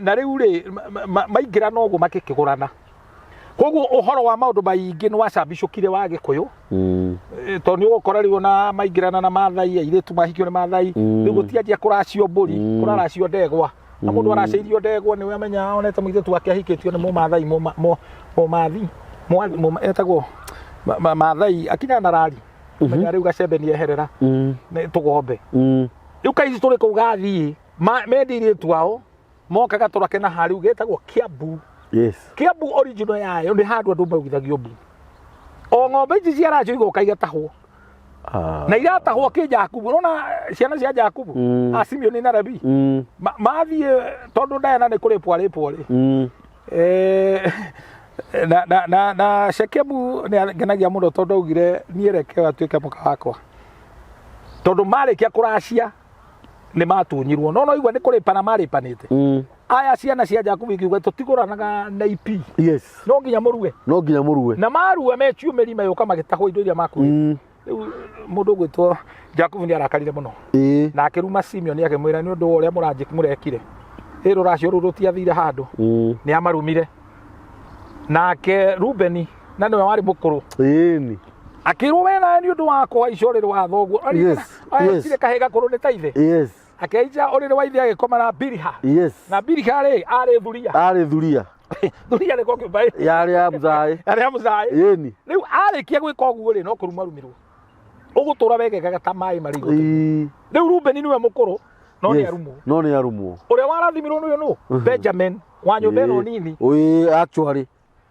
Na rĩu rĩ maingĩra noguo makĩkĩgũrana. Koguo ũhoro wa maũndũ maingĩ nĩ wacambicũkire wa Gĩkũyũ. Tondũ nĩ ũgũkora rĩu ona maingĩrana na Maathai, airĩtu mahikio nĩ Maathai, rĩu gũtianjia kũracio mbũri, kũraracio ndegwa. Na mũndũ aracĩirio ndegwa nĩwe amenya onete mũirĩtu wake ahikĩtio nĩ Mũmaathai, Mũmaathi, etagwo Maathai, akinyaga na rari. Menya rĩu gacembe nĩ eherera, nĩ tũgombe. Rĩu kahistory kau gathiĩ, mendia airĩtu ao, moka gatũra kena harĩa getagwo Kiambu. Yes. Kiambu original yayo nĩ handũ andũ maugithagio mbu. O ng'ombe ici ciaracio igoka igatahwo. Na iratahwo kĩ Jakubu. Unaona ciana cia Jakubu? A Simeoni na Levi. Mathiĩ tondũ Diana nĩ kũrĩpwo arĩpwo rĩ. Na Shekemu nĩ angenagia mũno tondũ augire niĩ reke atuĩke mũka wakwa. Tondũ marĩkia kũracia nĩ matunyirwo. No no igua nĩ kũrĩpana marĩpanĩte. Aya ciana cia Jakubu ikiuga tũtigũranaga na ipi. Yes. No nginya mũrue. No nginya mũrue. Na marua mekiumĩri mayũka magĩtahwo indo iria makuĩte. Rĩu mũndũ ũgwĩtwo Jakubu nĩ arakarire mũno. Na akĩruma Simeoni akĩmwĩra nĩ ũndũ wa ũrĩa mũrekire. Ĩ rũracio rũu rũtiathire handũ. Nĩ amarumire. Nake Rubeni na nĩwe warĩ mũkũrũ. Ĩni. Akĩrwo we nawe nĩ ũndũ wa kũhaica ũrĩrĩ wa thoguo. Yes. Yes. Kahĩĩ gakũrũ nĩ ta ithe. Yes. Akĩhaica ũrĩrĩ wa ithe agĩkoma na Biliha. Yes. Na Biliha rĩ arĩ thuria. Arĩ thuria. Thuria nĩ concubine. Yarĩ ya mũcaĩ. Yarĩ ya mũcaĩ. Ĩni. Rĩu arĩkia gwĩka ũguo rĩ no kũruma arumirwo. Ũgũtũra wegegaga ta maĩ marĩ igũrũ. Rĩu Rubeni nĩwe mũkũrũ no nĩ arumwo. No nĩ arumwo. Ũrĩa warathimirwo nĩ ũyũ nũ? Benjamin wa nyũmba ĩno nini. Ĩĩ actually.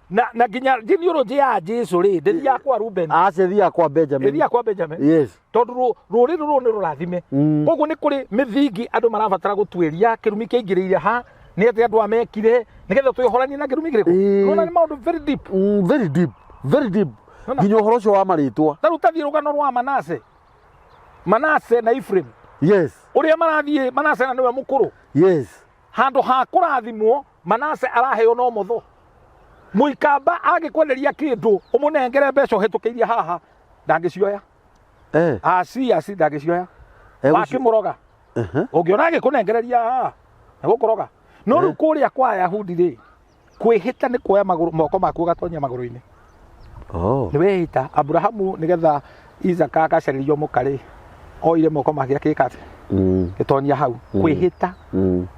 Na nginya genealogy ya Jesu rĩ ndĩthiaga kwa Rubeni. Aca ĩthiaga kwa Benjamin. Ĩthiaga kwa Benjamin. Yes. Tondũ rũrĩrĩ rũrũ nĩ rũrathime. Koguo nĩ kũrĩ mĩthingi andũ marabatara gũtuĩria kĩrumi kĩaingĩrĩire ha nĩ atĩ andũ amekire nĩgetha twĩhoranie na kĩrumi kĩrĩkũ. Nĩwona nĩ maũndũ very deep. Very deep. Very deep. Nginya ũhoro ũcio wa marĩtwa. Ta rĩu tathiĩ rũgano rwa Manase. Manase na Ephraim. Yes. Ũrĩa marathiĩ Manase na nĩwe mũkũrũ. Yes. Handũ ha kũrathimwo Manase araheo no motho. Mũikamba angĩkwenderia kĩndũ ũmũnengere mbeca ũhĩtũkĩirie haha ndangĩcioya. Aci aci ndangĩcioya. Wakĩmũroga. Ũngĩona agĩkũnengereria haha nĩ gũkũroga. No rĩu kũrĩa kwa Ayahudi rĩ kwĩhĩta nĩ kuoya magũrũ moko maku ũgatonyia magũrũ-inĩ. Nĩ wehĩta Abrahamu nĩgetha Isaka agacarĩrio mũka rĩ oire moko make akĩka atĩa? Gĩtonyia hau kwĩhĩta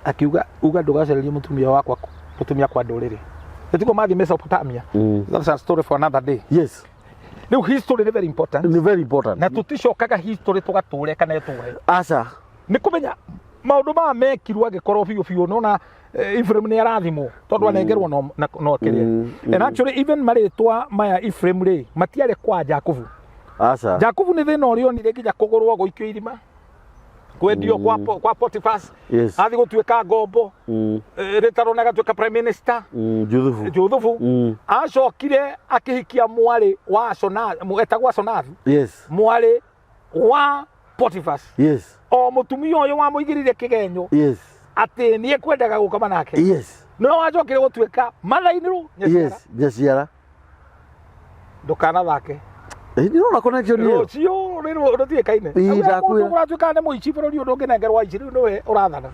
akiuga uga ndũgacarĩrie mũtumia wakwa mũtumia kwa ndũrĩrĩ. Nĩtiguo mathiĩ Mesopotamia. That's a story for another day. Yes. Rĩu history nĩ very important. Nĩ very important. Na tũticokaga history tũgatũre kana ĩtũre. Aca. Nĩ kũmenya maũndũ maya mekirwo angĩkorwo biũ biũ nona Ephraim nĩ arathimwo tondũ anengerwo no kĩrĩa. And actually even marĩtwa maya Ephraim rĩ matiarĩ kwa Jakubu. Aca. Jakubu nĩ thĩna ũrĩa onire nginya kũgũrwo gũikio irima kwendio kwa Potiphar. Yes. Athiĩ gũtuĩka ngombo. Rĩtarwo na agatuĩka prime minister. Juthufu. Juthufu. Acokire akĩhikia mwarĩ wa Asonath, etagwo Asonath. Yes. Mwarĩ wa Potiphar. Yes. O mũtumia ũyũ wamũigĩrĩire kĩgenyo. Yes. Atĩ nĩ ekwendaga gũkoma nake. Yes. Nĩwe wacokire gũtuĩka mother-in-law, nyaciara. Yes, nyaciara. Ndũkanathake. Nĩ ũrona connection ĩyo? Rũciũ rĩrĩ rũtiĩkaine. Ĩĩ, ndakwĩra. Mũndũ ũratuĩka nĩ mũici bũrũri ũyũ ndũngĩnengerwo aici rĩu nĩwe ũrathana.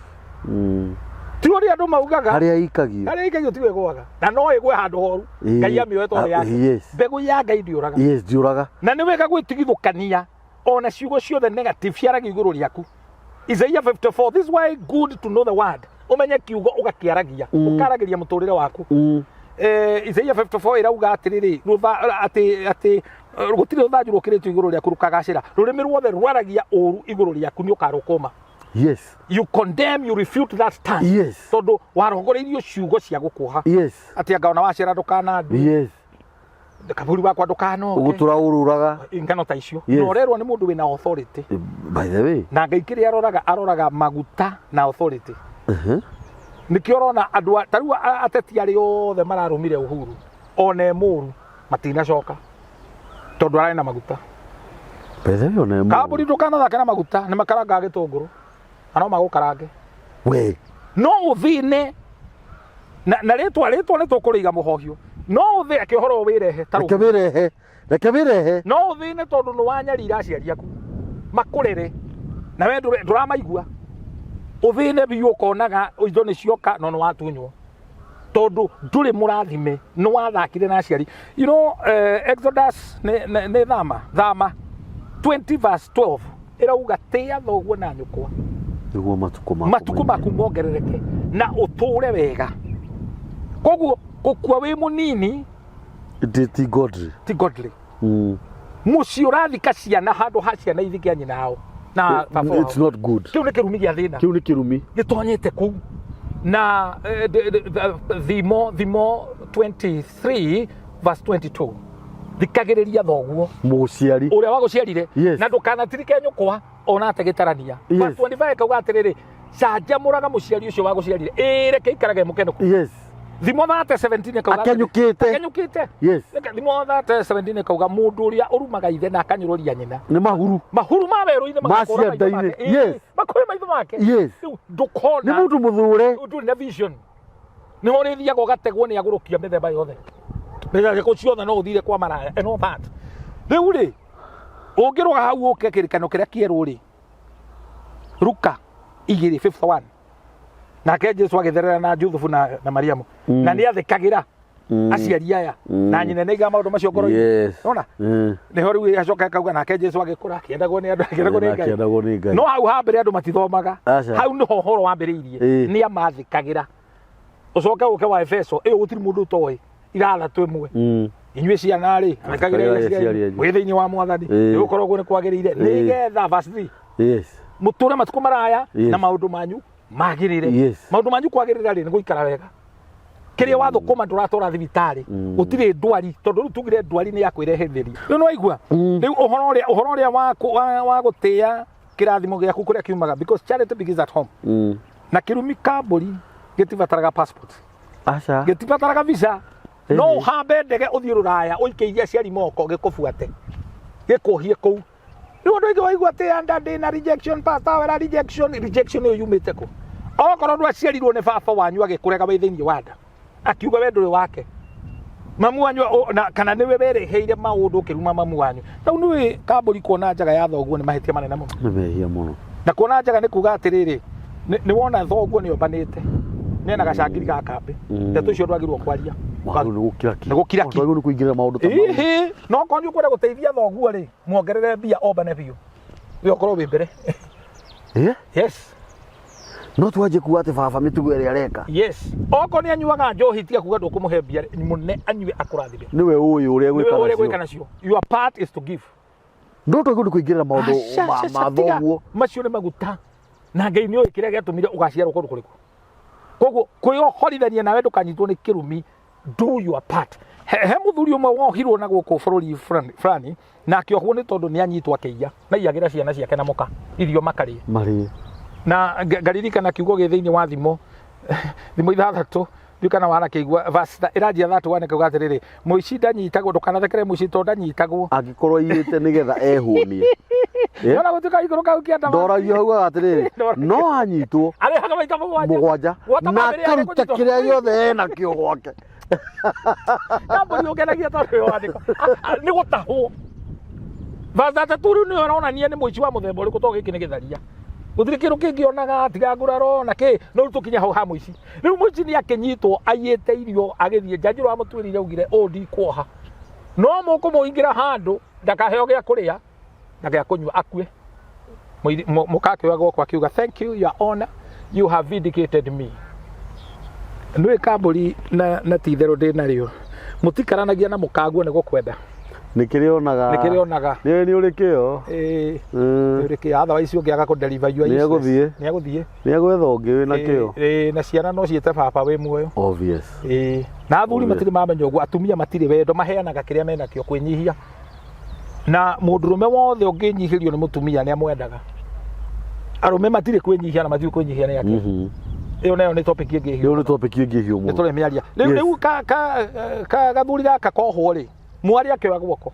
Ti ũrĩa andũ maugaga. Harĩa ikagio. Harĩa ikagio tiwe ĩgũaga. Na no ĩgwe handũ horu. Ngai amĩoe tondũ yake. Yes. Mbegũ ya Ngai ndĩũraga. Yes, ndĩũraga. Na nĩ wega gwĩtigithũkania ona ciugo ciothe negative ciaragia igũrũ rĩaku. Isaiah 54, this is why good to know the word. Ũmenye kiugo ũgakĩaragia, ũkaragĩria mũtũrĩre waku. Isaiah 54 ĩrauga atĩrĩrĩ, atĩ gũtirĩ rũthanju rũkĩrĩtio igũrũ rĩaku rũkagacĩra. Rũrĩmĩ ruothe rwaragia ũru igũrũ rĩaku nĩ ũkarũkũma. Yes. You condemn, you refute that tongue. Yes. Tondũ warongoreirio ciugo cia gũkuoha. Yes. Atĩ anga ona wacera ndũkanandue. Yes. Kaburi wakwa ndũkanoke. Ũgũtũra ũrũraga. Ngano ta icio. Yes. Na ũrerwo nĩ mũndũ wĩna authority. By the way. Na Ngai kĩrĩa aroraga, aroraga maguta na authority. Nĩkĩo ũrona andũ ta rĩu ateti arĩa othe mararũmire Uhuru ona e mũru matinacoka tondũ ararĩ na maguta. By the way, ona e mũru. Kambũri ndũkanathake na maguta, nĩ makarangaga gĩtũngũrũ na no magũkarange. We. No ũthĩne na rĩtwa nĩ tũkũrĩiga mũhohio, no ũthĩ ake ũhoro wĩrehe ta Reke wĩrehe. Reke wĩrehe. No ũthĩne tondũ nĩ wanyarira aciari aku makũrere na we ndũramaigua. Ũthĩne biũ ũkonaga indo nĩ cioka no nĩ watunywo tondũ ndũrĩ mũrathime, nĩ wathakire na aciari. You know, Exodus nĩ thama 20 verse 12 ĩrauga tĩa thoguo na nyũkwa nĩguo matukũ maku matukũ maku mongerereke na ũtũre wega. Koguo gũkua wĩ mũnini ti godly. Ti godly. Mũciĩ ũrathika ciana handũ ha ciana ithike nyina ao na baba wao. It's not good. Kĩu nĩ kĩrumi gĩa thĩna. Kĩu nĩ kĩrumi. Gĩtonyete kũu. Na Thimo 23 verse 22, thikagĩrĩria thoguo mũciari ũrĩa wagũciarire, Yes. na ndũkanatirike nyũkwa ona ate gĩtarania. Yes. Verse 25 kauga atĩrĩrĩ, canjamũraga mũciari ũcio wagũciarire, ĩĩ reke ikarage mũkeno. Yes. Thimo 30:17 kauga atĩrĩrĩ, Akenyũkĩte. Akenyũkĩte. Yes. Reke Thimo 30:17 kauga mũndũ ũrĩa ũrumaga ithe na akanyũrũria nyina, nĩ mahuru mahuru ma werũ-inĩ Ma magakũra maitho cianda-inĩ. make. Ĩĩ, Yes. makũre maitho make. Yes. Rĩu ndũkona nĩ mũndũ mũthũre. Ndũrĩ na vision, nĩ ũrĩthiaga ũgategwo nĩ agũrũkia mĩthemba yothe, mbeca ciaku ciothe no ũthire kwa maraya and all that. Rĩu rĩ, ũngĩrũga hau ũke kĩrĩkano kĩrĩa kĩerũ rĩ, Luka 2:51, nake Jesu agĩtherera na Juthubu na Mariamu, na nĩ athĩkagĩra aciari aya na nyina, nĩ aigaga maũndũ macio ngoro-inĩ. Yes. Nona nĩho rĩu acoka akauga nake Jesu agĩkũra akĩendagwo nĩ andũ, akĩendagwo nĩ Ngai. Akĩendagwo nĩ Ngai. No hau ha mbere andũ matithomaga. Aca. Hau nĩho ũhoro wambĩrĩirie. Nĩ amathĩkagĩra. Ũcoke ũke wa Efeso ĩyo gũtirĩ mũndũ ũtoĩ ithathatũ ĩmwe, inyuĩ ciana rĩ, athĩkagĩrai Athĩkagĩrai aciari aciari anyu. mwĩ thĩinĩ wa Mwathani, nĩ gũkorwo ũguo nĩ kwagĩrĩire, nĩgetha verse 3 Yes. mũtũre matukũ maraya Yes. na maũndũ manyu magĩrĩre. Yes. Maũndũ manyu kwagĩrĩra rĩ, nĩ gũikara wega, kĩrĩa wathũkũma ndũratwara thibitarĩ, gũtirĩ ndwari, tondũ rĩu tugire ndwari nĩ ya kwĩrehereria. Rĩu nĩwaigua rĩu ũhoro ũrĩa wa gũtĩa kĩrathimo gĩaku kũrĩa kiumaga, because charity begins at home. Na kĩrumi kambũri gĩtibataraga passport. Aca. Gĩtibataraga visa. No ũhambe ndege ũthiĩ rũraya ũikĩirie aciari moko gĩkũbuate gĩkũhie kũu. Rĩu andũ aingĩ waigua atĩ anda ndĩna rejection, pastor wera rejection, rejection ĩyo yumĩte kũ? Okorwo ndwaciarirwo nĩ baba wanyu agĩkũrega wĩ thĩinĩ wa nda, akiuga we ndũrĩ wake, mamu wanyu na kana nĩwe wereheire maũndũ ũkĩruma mamu wanyu. Rĩu nĩwĩ kambũri, kuona njaga ya thoguo nĩ mahĩtia manene mũno. Nĩ mehia mũno. Na kuona njaga nĩ kuga atĩrĩrĩ, nĩ wona thoguo nĩ ombanĩte nena gacangiri ga kambĩ, ndeto icio ndwagĩrĩirwo kwaria. Wagĩrĩirwo nĩ gũkira ki. Nĩ gũkira ki. Wagĩrĩirwo nĩ kũingĩrĩra maũndũ ta mau. Ĩhĩ, no korwo nĩ ũkwenda gũteithia thoguo rĩ, muongerere mbia ombane biũ, we ũkorwo wĩ mbere. Yes. No twanjie kuga atĩ baba mĩtugo ĩrĩa areka. Yes, okorwo nĩ anyuaga njohi, tiga kuga ndũkũmũhe mbia mũne anyue akũrathime. Nĩwe ũĩ ũrĩa nĩwe gwĩka ũrĩa nacio. gwĩka nacio. Your part is to give. No twagĩrĩirwo nĩ kũingĩrĩra maũndũ Aca, aca, ma tiga. thoguo. Macio nĩ maguta na Ngai nĩ ũĩ kĩrĩa gĩatũmire ũgaciarwo kũndũ kũrĩkũ. Koguo kwĩyohorithania nawe ndũkanyitwo nĩ kĩrumi, do your part. He mũthuri ũmwe wohirwo na gũkũ bũrũri fulani fulani, na akĩohwo nĩ tondũ nĩ anyitwo akĩiya na iyagĩra ciana ciake na mũka irio makarĩe. Marĩe. Na ngaririkana kiugo gĩ thĩinĩ wa Thimo 6, ndiũ kana wanakĩigua, verse ĩranjia 31, kauga atĩrĩrĩ, mũici ndanyitagwo, ndũkanathekere mũici tondũ ndanyitagwo. Angĩkorwo aiyĩte nĩgetha ehũnie. Nona gũtuĩka igũrũ kau kĩanda. Ndoragio hau atĩrĩrĩ, Ndoragio. No anyitwo arĩhaga maita 7. 7 Gwata na bamĩrĩ yake akaruta kũnyitwo. kĩrĩa gĩothe enakĩo gwake. Kambuni ũkenagia tondũ nĩ wandĩko nĩ gũtahwo. Verse 32 rĩu nĩyo ĩronania nĩ mũici wa mũthemba ũrĩkũ, tondũ gĩkĩ nĩ gĩtharia, gũtirĩ kĩndũ kĩngĩonaga tiga nguraro na kĩ. No rĩu tũkinye hau ha mũici. Rĩu mũici nĩ akĩnyitwo aiyĩte irio, agĩthiĩ njanji ũrĩa wamũtuĩrĩire augire ũũ, ndikuoha, no mũkũmũingĩra handũ ndakaheo gĩa kũrĩa na gĩa kũnyua akue. Mũka akĩoya guoko akiuga, "Thank you, your honor, you have vindicated me." Nĩ kambũri na ti itherũ ndĩ narĩo, mũtikaranagia na mũkaguo nĩ gũkwenda. Nĩ kĩrĩa onaga. Nĩ kĩrĩa onaga. Nĩ ũrĩ kĩo. Ĩĩ. Nĩ ũrĩ kĩo, otherwise ũngĩaga kũ deliver you are Nĩ useless. egũthiĩ. Nĩ egũthiĩ. Nĩ egwetha ũngĩ wĩna kĩo. Ĩĩ, na ciana no ciĩte baba wĩ muoyo. Obvious. Ĩĩ. Na athuri Oh, yeah. matirĩ mamenya ũguo, atumia matirĩ wendo, maheanaga kĩrĩa menakĩo kwĩnyihia. Na mũndũrũme wothe ũngĩnyihĩrio nĩ mũtumia nĩ amwendaga. Arũme matirĩ kwĩnyihia na matirĩ kwĩnyihia nĩ atĩa. Ĩyo nayo nĩ topic ĩngĩ Ĩyo hiũ. nĩ topic ĩngĩ hiũ Nĩ mũno. tũremĩaria. Rĩu Yes. rĩu ka gathuri gaka kohwo rĩ, mwarĩ akĩoya guoko.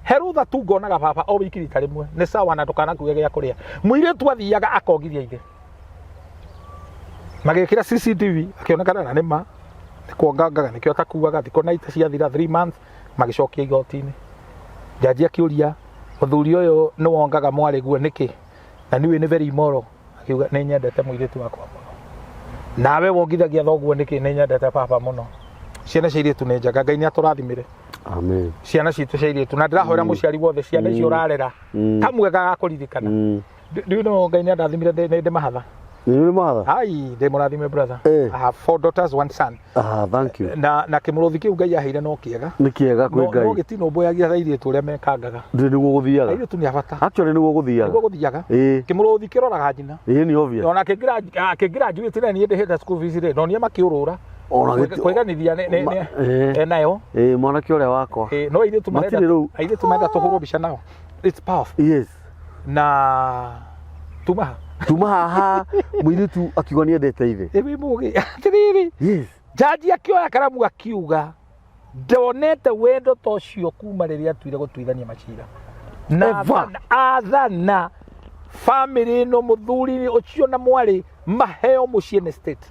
He rũtha tu ngonaga baba o wiki rita rĩmwe nĩ sawa na ndũkanakuge gĩa kũrĩa. Mũirĩtu athiaga akongithia ithe. Magĩkĩra CCTV akĩonekana na nĩ ma nĩ kuongangaga nĩkĩo atakuaga thikũ na ita ciathira 3 months magĩcokia igoti-inĩ. Jaji akĩũria mũthuri ũyũ nĩ wongaga mwarĩ guo nĩkĩ na niĩ nĩ very immoral. Akiuga nĩ nyendete mũirĩtu wakwa mũno. Nawe wongithagia thoguo nĩkĩ nĩ nyendete baba mũno. Ciana cia airĩtu nĩ njega, Ngai nĩ atũrathimĩre Amen. ciana citũ cia airĩtu na ndĩrahoera mũciari wothe ciana icio ũrarera kamwe gagakũririkana. Rĩu no Ngai nĩ andathimire nĩ ndĩ mahatha. Nĩ ũrĩ mahatha? Ai, ndĩ mũrathime brother. Eh. I have four daughters, one son. Ah, thank you. Na kĩmũrũthi kĩu Ngai aheire no kĩega. Nĩ kĩega kwĩ No Ngai. no gĩtinũmbũyagia airĩtu ũrĩa mekangaga. Ndĩ nĩguo gũthiaga. Airĩtu nĩ a bata. Actually nĩguo gũthiaga. Nĩguo gũthiaga. Ĩĩ. Kĩmũrũthi kĩroraga nyina. Ĩĩ nĩ obvious. Ona kĩngĩgraduate na niĩ ndĩhĩte school fees rĩ, no niĩ makĩũrũra. Ona gĩti- Kwĩganithia nĩ Ĩĩ. enayo. Ĩĩ mwanake ũrĩa wakwa. No airĩtu marenda Matirĩ rĩu. airĩtu marenda tũhũrwo mbica nao. It's powerful. Yes. Na tuma ha. Tuma haha mũirĩtu akiuga nĩ endete ithe. Ĩ wĩ mũgĩ. Atĩrĩrĩ. Yes. Jaji akĩoya karamu akiuga ndonete wendo ta ũcio kuma rĩrĩa atuire gũtuithania macira na Ever. athana bamĩrĩ ĩno mũthuri ũcio na mwarĩ maheo mũciĩ nĩ state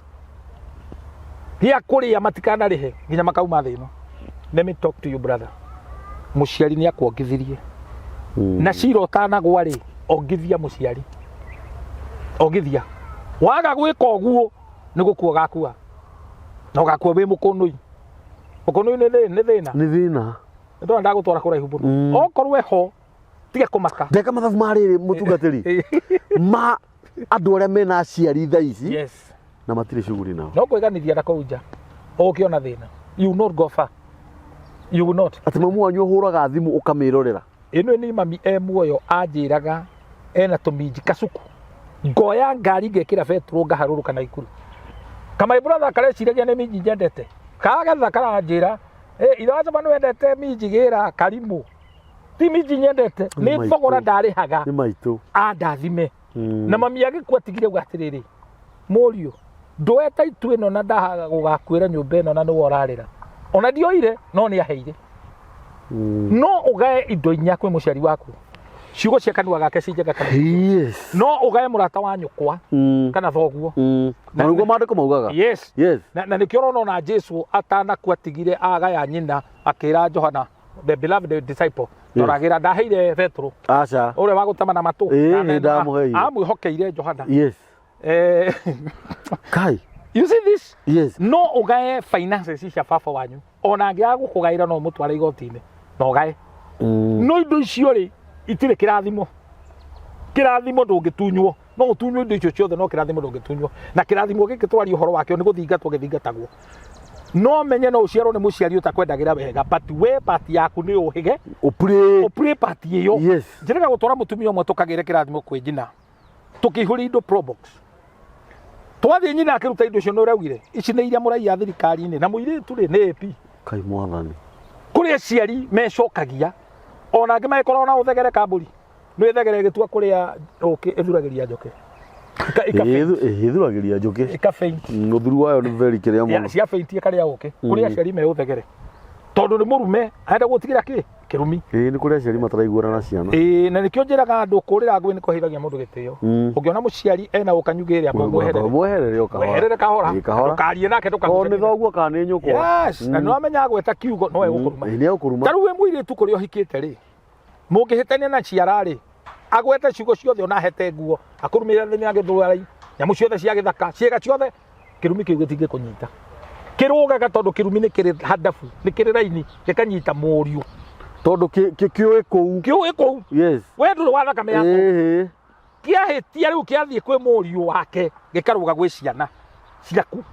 gĩa kũrĩa matikanarĩhe nginya makauma thĩ ĩno. Let me talk to you brother, mũciari nĩ akuongithirie na cira ũtanagwa rĩ, ongithia mũciari, ongithia. Waga gwĩka ũguo nĩ gũkua ũgakua na ũgakua wĩ mũkũnũi. Mũkũnũi nĩ thĩna. Nĩ thĩna. Ndona ndagũtwara kũraihu mũno. Okorwo eho tiga kũmaka. Ndeka mathabu ma rĩrĩ mũtungatĩri ma andũ arĩa mena aciari thaa ici Yes. na matirĩ shughuli nao. No kwĩganithia na kũu nja ũkĩona thĩna, you will not go far, you will not. Atĩ mamu wanyu ũhũraga thimũ ũkamĩrorera. Ĩno nĩ mami e muoyo anjĩraga ena tũminji kacuku, ngoya ngari ngekĩra betũrũ ngaharũrũka na ikuru kamai brother kareciragia nĩ minji nyendete kagetha karanjĩra "Ĩ, ithe wa caba nĩ wendete minji gĩra karimũ ti minji nyendete nĩ Maitũ. thogora ndarĩhaga Nĩ maitũ. andathime." Na mami agĩkua atigire uga atĩrĩrĩ, mũriũ ndoeta itu ĩno na ndahaga gũgakuĩra nyũmba ĩno na nĩwe ũrarĩra ona ndioire no nĩ aheire. No ũgae indo inya kwĩ mũciari waku, ciugo cia kanua gake ci njega kana Yes. no ũgae mũrata wa nyũkwa kana thoguo. Na nĩguo maandĩko maugaga. Yes. Yes. Na nĩkĩo ũrona ona Jesu atanakua atigire agaya nyina akĩra Johana the beloved disciple ndoragĩra ndaheire Petro Aca. ũrĩa wa gũtema na matũ. Ĩĩ, nĩ ndamũheire. Amwĩhokeire Johana. Yes. Eh, Kai. you see this? Yes. No ũgae finances cia baba wanyu ona angĩaga gũkũgaĩra no ũmũtware igoti-inĩ na ũgae. No indo icio rĩ itirĩ kĩrathimo. Kĩrathimo ndũngĩtunywo, no ũtunywo indo icio ciothe no kĩrathimo ndũngĩtunywo. Na kĩrathimo gĩkĩ twaria ũhoro wakĩo nĩ gũthingatwo gĩthingatagwo. No menye no ũciarwo nĩ mũciari ũtakwendagĩra wega, but we part yaku nĩ ũhĩge. Ũpurĩ. Ũpurĩ part ĩyo. Yes. Njĩrĩga gũtwara mũtumia ũmwe tũkagĩre kĩrathimo kwĩ nyina, tũkĩihũria indo probox, twathiĩ nyina akĩruta indo icio nĩ ũraugire ici nĩ iria mũraiya thirikari-inĩ na mũirĩtu rĩ nĩ AP. Kai mwathani. Kũrĩ aciari mecokagia ona angĩ magĩkorwo na ũthegere kambũri nĩ ĩthegere ĩgĩtua kũrĩa ũkĩ ĩthuragĩria njũkĩ. Ĩthuragĩria njũkĩ. Ĩka faint. Ũthuru wayo nĩ very kĩrĩa mũno. Cia faint ĩkarĩa ũkĩ. Kũrĩ aciari me ũthegere tondũ nĩ mũrume arenda gũtigĩra kĩ kĩrumi. Ĩĩ nĩ kũrĩ aciari mataraiguana na ciana. Ĩĩ na nĩkĩo njĩraga andũ kũrĩra ngũĩ nĩ kũheithagia mũndũ gĩtĩo. Ũngĩona mũciari ena ũkanyu gĩrĩa mweherere. Mweherere o kahora. Mweherere kahora. Ĩĩ, kahora. Ndũkarie nake Korwo nĩ ndũkagucanie. thoguo kana nĩ nyũkwa. Yes, na nĩwamenya agweta kiugo no egũkũruma. Ĩĩ nĩ egũkũruma. Ta rĩu wĩ mũirĩtu kũrĩa ũhikĩte rĩ, mũngĩhĩtania na ciara rĩ, agwete ciugo ciothe ona ahete nguo, akũrumĩrĩra thĩinĩ wa gĩthũrai, nyamũ ciothe cia gĩthaka, ciĩga ciothe, kĩrumi kĩu gĩtingĩkũnyita. Kĩrũgaga tondũ kĩrumi nĩ kĩrĩ handabu, nĩ kĩrĩ raini, gĩkanyita mũriũ. Tondũ kĩũĩ kũu. Kĩũĩ kũu. Yes. We ndũrĩ wa thakame yaku. Ĩĩ. Kĩahĩtia rĩu kĩathiĩ kwĩ mũriũ wake, gĩkarũga gwĩ ciana ciaku.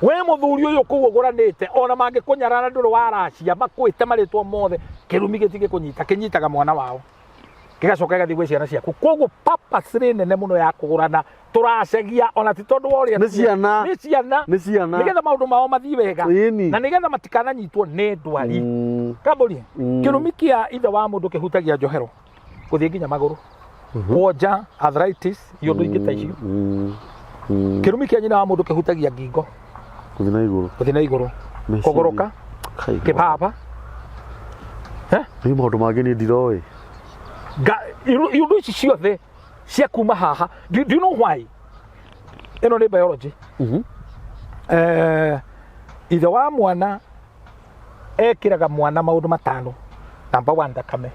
We mũthuri ũyũ kũu ũgũranĩte ona mangĩkũnyarara ndũrĩ waracia makwĩte marĩtwa mothe, kĩrumi gĩtingĩkũnyita, kĩnyitaga mwana wao. Gĩgacoka gĩgathiĩ gwĩ ciana ciaku. Koguo purpose nĩ nene mũno ya kũgũrana. Tũracegia ona ti tondũ wa ũrĩa Nĩ ciana. Nĩ ciana. Nĩ ciana. Nĩgetha maũndũ mao mathiĩ wega. Ĩni. Na nĩgetha matikananyitwo nĩ ndwari. Kambũri, kĩrumi kĩa ithe wa mũndũ kĩhutagia njohero gũthiĩ nginya magũrũ, kwonja, arthritis, iũndũ ingĩ ta icio. Kĩrumi kĩa nyina wa mũndũ kĩhutagia ngingo Gũthiĩ na igũrũ. Gũthiĩ na igũrũ. Meciria. Kũgũrũka. Kai. Kĩbaba. Eh? Nĩ maũndũ mangĩ niĩ ndiroĩ. Iũndũ ici ciothe cia kuma haha. Do you know why? Ĩno nĩ biology. Ithe wa mwana ekĩraga mwana maũndũ matano. Number one, thakame.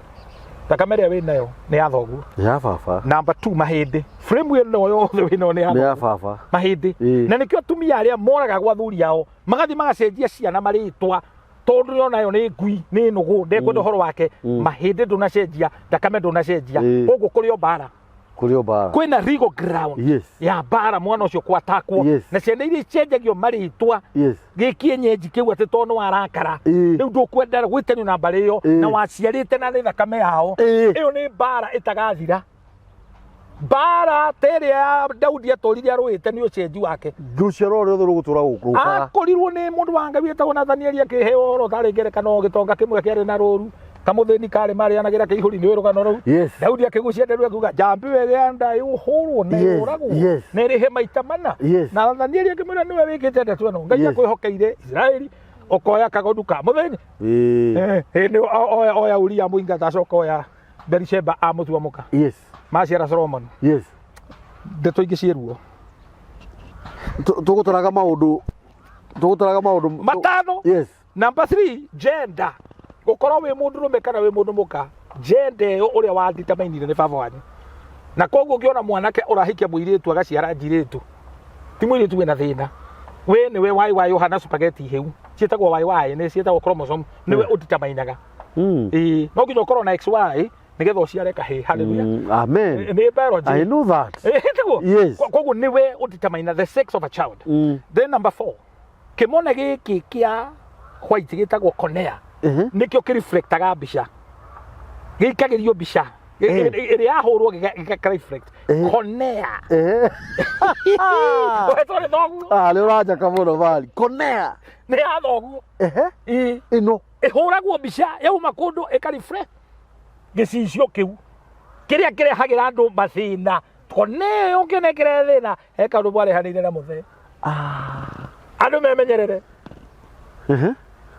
Thakame ĩrĩa wĩnayo nĩ ya thoguo. Nĩ ya baba. Number two, mahĩndĩ. Frame ĩno yothe wĩnayo nĩ ya Nĩ ya thoguo. baba. Mahĩndĩ. Na nĩkĩo atumia arĩa moragagwo athuri ao magathiĩ magacenjia ciana marĩtwa, tondũ yo nayo nĩ ngui, nĩ nũgũ, ndekwenda ũhoro wake. Mahĩndĩ ndũnacenjia, thakame ndũnacenjia. Koguo kũrĩ o mbara. Kũrĩ o mbara. Kwĩna legal ground ya mbara mwana ũcio kwatakwo. Na ciana iria icenjagio marĩtwa gĩkienyenji kĩu atĩ tondũ nĩ warakara, rĩu ndũkwenda gwĩtanio na mbarĩ ĩyo na waciarĩte na nĩ thakame yao. Ĩyo nĩ mbara ĩtagathira, mbara ta ĩrĩa ya Daudi atũrire arũĩte nĩ ũcenji wake. Rũciaro rũrĩa rũgũtũra rũkaga. Akorirwo nĩ mũndũ wa Ngai wĩtagwo Nathanieli akĩheo ũhoro ũtarĩ ngerekano. Gĩtonga kĩmwe kĩarĩ na rũru, kamũthĩni karĩ marĩanagĩra kĩihũri. Nĩ rũgano rũu. Daudi akĩgucia nderu akiuga njambi ĩrĩa nda ĩhũrwo na ĩũragwo na ĩrĩhe maita mana. Na Nathanieli akĩmwĩra, nĩwe wĩkĩte ndeto ĩno, Ngai akwĩhokeire Isiraeli, ũkoya kagondu ka mũthĩni. Nĩ oya Uria mũingata, acoka oya Berisheba amũtua mũka. Maciara Solomon. Ndeto ingĩ ciĩ ruo. Tũgũtaraga maũndũ, tũgũtaraga maũndũ matano. Number three, gender. Gũkorwo wĩ mũndũrũme kana wĩ mũndũ mũka, gender ĩyo ũrĩa wadeterminire nĩ baba wanyu. Na koguo ũngĩona mwanake ũrahikia mũirĩtu agaciara njirĩtu, ti mũirĩtu wĩna thĩna, we nĩwe YY ũhana spaghetti hĩu, ciĩtagwo YY, nĩ ciĩtagwo chromosome, nĩwe ũdeterminaga. Ĩĩ, no nginya ũkorwo na XY nĩgetha ũciare kahĩĩ. Hallelujah. Amen. Nĩ biology. I know that. Ĩĩ, tiguo? Yes. Koguo nĩwe ũdetermine the sex of a child. Then number four, kĩmone gĩkĩ kĩa white gĩtagwo cornea. Nĩkĩo kĩreflectaga mbica, gĩikagĩrio mbica ĩrĩa yahũrwo gĩka reflect. Cornea. Ũhetwo nĩ thoguo. Ah, nĩ ũranjaka mũno bali. Cornea. Nĩ ya thoguo. Ĩĩ. Ĩno. Ĩhũragwo mbica yauma kũndũ ĩka reflect gĩcicio kĩu kĩrĩa kĩrehagĩra andũ mathĩna. Cornea ĩyo ũngĩona ĩkĩrehe thĩna, he kaũndũ mwarehanĩire na mũthee. Andũ memenyerere.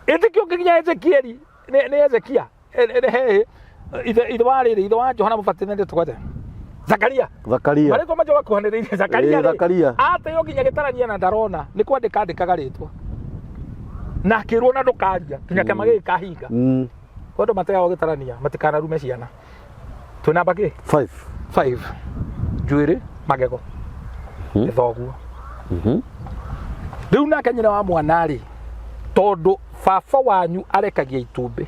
Ĩtĩkio nginya Ezekieli nĩ Ezekia. He ithe wa rĩrĩ, ithe wa Johana Mũbatithania nĩ tũgwate Zakaria. Zakaria. Marĩtwa macio makuhanĩrĩirie. Zakaria. Ĩĩ, Zakaria. Ateo nginya gĩtarania na ndarona nĩ kwandĩka andĩkaga rĩtwa na akĩrwo na ndũkaria nginya kĩama gĩkĩ kahinga. Andũ mateagwo gĩtarania matikanarume ciana. Twĩ namba kĩ? Five. Five, njuĩrĩ, magego, nĩ thoguo. Rĩu nake nyina wa mwana rĩ, tondũ baba wanyu arekagia itumbĩ,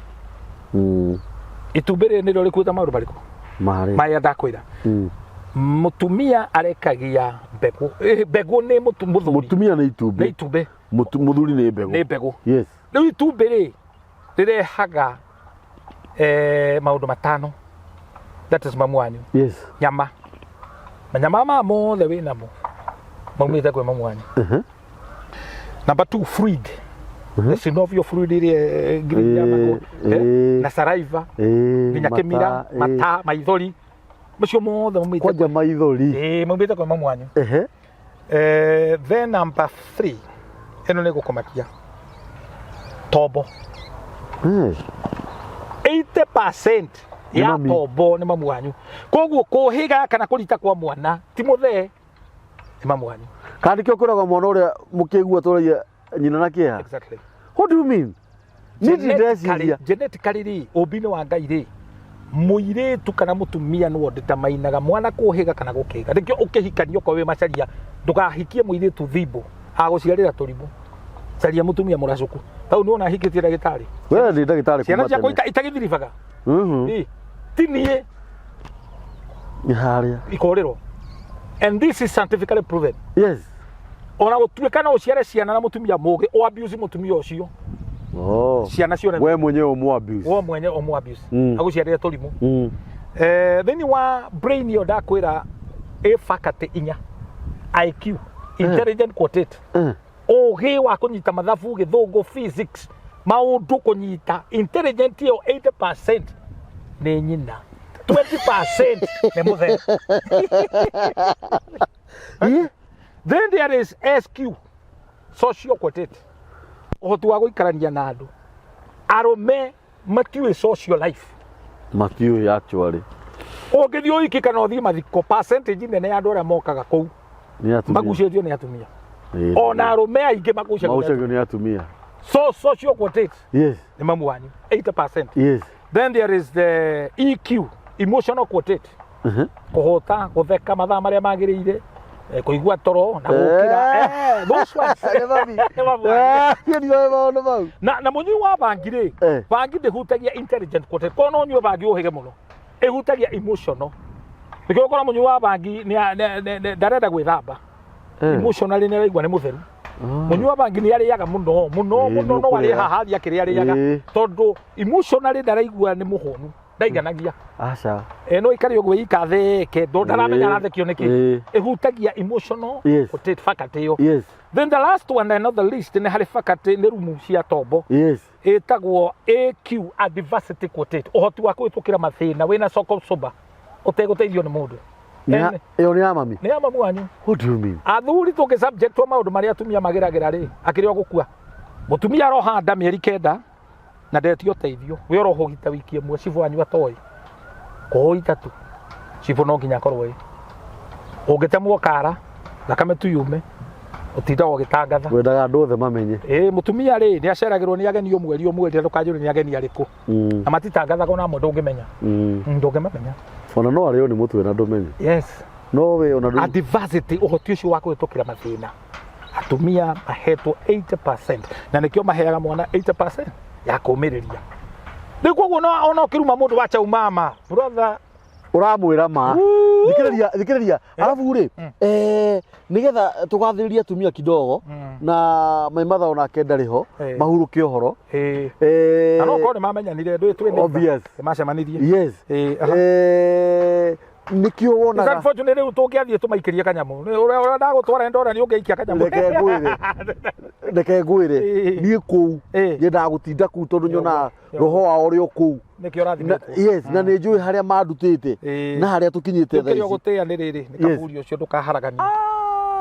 itumbĩ rĩrĩ nĩrĩo rĩkuĩte maũndũ marĩkũ? Marĩ. Maya ndakwĩra. Mũtumia arekagia mbegũ. Mbegũ nĩ mũthuri. Mũtumia nĩ itumbĩ. Nĩ itumbĩ. Mũthuri nĩ mbegũ. Nĩ mbegũ. Rĩu itumbĩ rĩ rĩrehaga maũndũ matano. That is mamu wanyu. Nyama, manyama maya mothe wĩ namo maumĩte kwĩ mamu wanyu. Number two, fluid, the synovial fluid ĩrĩa green ya magũrũ, na saliva, nginya mata, kĩmira, mata, maithori, macio mothe maumĩte Kwanja maithori. Ĩĩ, maumĩte kwĩ mamu wanyu. Then number three, ĩno nĩ gũkũmakia, tombo. 80% Nĩ ya mami. tombo nĩ mamu wanyu. Koguo kũhĩga kana kũrita kwa mwana ti mũthee, nĩ mamu wanyu. Kana nĩkĩo kwĩragwo mwana ũrĩa mũkĩgua tũragia nyina na kĩeha. Exactly. What do you mean? Niĩ ndeciria. Genetically rĩ, ũmbi-inĩ wa Ngai rĩ, mũirĩtu kana mũtumia nĩwe ũndĩtamainaga mwana kũhĩga kana gũkĩga. Nĩkĩo ũkĩhikania okorwo wĩ macaria, ndũkahikie mũirĩtu thimbo agũciarĩra tũrimũ. Caria mũtumia mũracũku. Tau nĩwona hikĩtie ndagĩtarĩ. We nĩ ndagĩtarĩ Ciana kuma ciakwa tene. itagĩthiribaga. Ĩ, ti niĩ. Nĩ harĩa. Ikorĩrwo, and this is scientifically proven. Ona gũtuĩka no ũciare ciana na mũtumia mũgĩ o abuse mũtumia ũcio, Oh. ciana cione We mwenyewe ũmũ abuse. We mwenye ũmũ abuse, agũciarĩre tũrimũ. Thĩinĩ wa brain ĩyo ndakwĩra ĩ faculty inya, IQ, intelligent quotient, ũgĩ wa kũnyita mathabu, gĩthũngũ, physics, maũndũ kũnyita, intelligent ĩyo 80% nĩ nyina, 20% nĩ mũthee. Then there is SQ, social quotient, ũhoti wa gũikarania na andũ. Arũme matiũĩ social life. Matiũĩ actually. Ũngĩthiĩ ũhiki kana ũthiĩ mathiko, percentage nene ya andũ arĩa mokaga kũu Nĩ atumia. Magucĩtio nĩ atumia. Ona arũme aingĩ magucagio nĩ Magucagio nĩ atumia. So social quotient nĩ mamu wanyu 80%. Then there is the EQ, emotional quotient, kũhũta, gũtheka mathaa marĩa magĩrĩire, kũigua toro na gũkĩra. Those ones. Nĩ mami. Nĩ mamu wanyu. Niĩ ndioĩ maũndũ mau. Na mũnyui wa bangi rĩ, bangi ndĩhutagia intelligent quotient. Korwo no ũnyue bangi ũhĩge mũno, ĩhutagia emotional. Nĩkĩo ũkora mũnyui wa bangi ndarenda gwĩthamba. Emotionally nĩ araigua nĩ mũtheru. Mũnyui wa bangi nĩ arĩaga mũno mũno mũno, nĩ no arĩe ũkũrĩa. haha athiĩ akĩrĩa arĩaga, tondũ emotionally ndaraigua nĩ mũhũnu, ndaiganagia. Aca. No ikare ũguo ikatheke ndo ndaramenya arathekio nĩkĩ. Ĩhutagia emotional quotient, faculty ĩyo. Then the last one and not the least, nĩ harĩ faculty, nĩ rumu cia tombo, ĩtagwo AQ, adversity quotient, ũhoti wa kũhĩtũkĩra mathĩna wĩna soko sober ũtegũteithio nĩ mũndũ. Ĩyo nĩ ya mami. Nĩ ya mamu wanyu. What do you mean? Athuri tũngĩ subject wa maũndũ marĩa atumia mageragĩra rĩ, akĩrĩ o gũkua. Mũtumia aroha nda mĩeri 9 na ndetio ũteithio, we ũrohũgita wiki ĩmwe cibũ wanyu atoĩ, kũhũgita tu cibũ no nginya akorwo ĩ ũngĩtemwo kara thakame tu yume, ũtindaga ũgĩtangatha. Wendaga andũ othe mamenye. Ĩ mũtumia rĩ, nĩ aceragĩrwo nĩ ageni o mweri o mweri, na ndũkanjũrie nĩ ageni arĩkũ, na matitangathaga ona amwe ndũngĩmenya. Ndũngĩmamenya. Ona no arĩo nĩ mũtwe na ndũmenye. No we ona ndũ Adversity, ũhoti ũcio wa kũhĩtũkĩra mathĩna, atumia mahetwo 80%, na nĩkĩo maheaga mwana 80% ya kũmĩrĩria. Rĩu koguo no ona ũkĩruma mũndũ wa chau mama brother, Ũramwĩra ma. Woo! Thikĩrĩria, thikĩrĩria, arabu rĩ, nĩgetha tũgathĩrĩrie atumia kidogo, na my mother onake ndarĩ ho, mahurũke ũhoro. Na no korwo nĩ mamenyanire ndũĩ twĩ neighbor. Obvious. Nĩ macemanirie. Aha. Nĩkĩo It's wonaga unfortunate rĩu tũngĩathiĩ tũmaikĩrie kanyamũ. Ũrĩa ndagũtwara ndona nĩ ũngĩikia kanyamũ. Reke ngwĩre, reke ngwĩre, niĩ kũu nyendaga gũtinda kũu tondũ nyonaga roho wao ũrĩ o kũu. Nĩkĩo ũrathimĩtwo. Yes, na nĩ njũĩ harĩa mandutĩte na harĩa tũkinyĩte thaa Kĩrĩa ici. ũgũtĩa nĩ rĩrĩ, nĩ kaburi ũcio, ndũkaharaganio.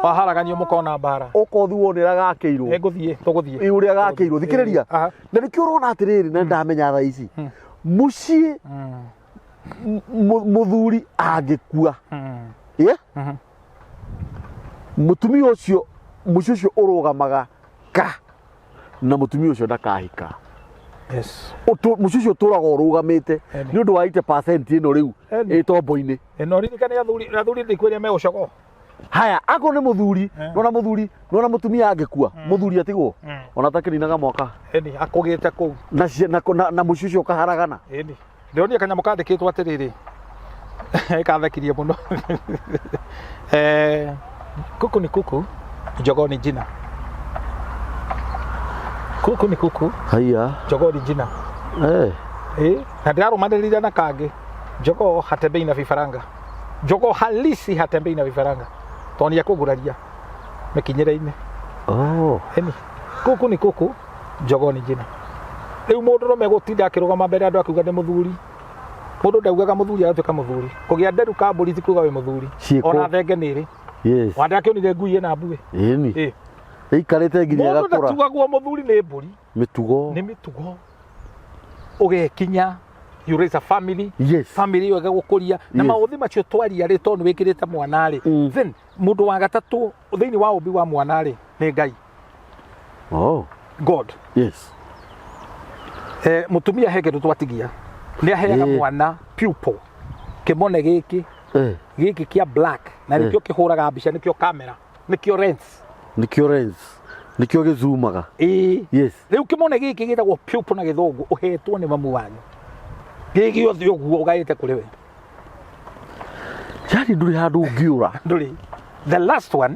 Waharaganio mũkona mbara. Okorwo wone ũrĩa gakĩirwo. Nĩngũthiĩ, tũgũthiĩ. Ĩ, ũrĩa gakĩirwo, thikĩrĩria. Na nĩkĩo ũrona atĩrĩrĩ, na ndamenya thaa ici mũciĩ, mũthuri angĩkua, yeah? Mũtumia ũcio, mũciĩ ũcio ũrũgamaga ka na mũtumia ũcio ndakahika. Mũciĩ ũcio ũtũraga ũrũgamĩte nĩ ũndũ wa 80% ĩno rĩu ĩ tombo-inĩ. Ĩno ririkane athuri, athuri ndikwĩria megũcogo. Haya, akorwo nĩ mũthuri, nona mũthuri, nona mũtumia angĩkua, mũthuri atigwo ona atakĩninaga mwaka. Eni akũgĩte kũu. Na mũciĩ ũcio ũkaharagana. Eni ndĩronire kanyamũ kandĩkĩtwo atĩrĩrĩ, kathekirie mũno, kuku ni kuku, jogoo ni jina. Kuku ni kuku, Haiya. jogoo ni jina. Na ndĩrarũmanĩrĩire na kangĩ, jogoo hatembei na vifaranga. Jogoo halisi hatembei na vifaranga tondũ nĩ ekũguraria mĩkinyĩre-inĩ. Eni kuku ni kuku, jogoo ni jina. Rĩu mũndũrũme gũtinda akĩrũgama mbere ya andũ akiuga nĩ mũthuri, mũndũ ndaugaga mũthuri agatuĩka mũthuri. Kũgĩa nderu ka mbũri ti kuga wĩ mũthuri. Ciĩko. Ona thenge nĩ ĩrĩ. Wanda akĩonire ngui ĩna mbuĩ. Ĩni. Ĩikarĩte nginya Mũndũ ĩgakũra. ndatuagwo mũthuri nĩ mbũri. Mĩtugo. Nĩ mĩtugo, ũgekinya, you raise a family. Family ĩyo ĩgagũkũria na maũthĩ macio twaria rĩ, tondũ nĩ wĩkĩrĩte mwana rĩ, then mũndũ wa gatatũ thĩinĩ wa ũmbi wa mwana rĩ, nĩ Ngai. God. Mũtumia he kĩndũ twatigia, nĩ aheaga mwana pupil, kĩmone gĩkĩ, gĩkĩ kĩa black, na nĩkĩo kĩhũraga mbica, nĩkĩo kamera, nĩkĩo lens. Nĩkĩo lens, nĩkĩo gĩzumaga. Rĩu kĩmone gĩkĩ gĩtagwo pupil na gĩthũngũ, ũhetwo nĩ mamu wanyu gĩ gĩothe ũguo ũgaĩte kũrĩ we. Yani ndũrĩ handũ ũngĩũra. Ndũrĩ. The last one,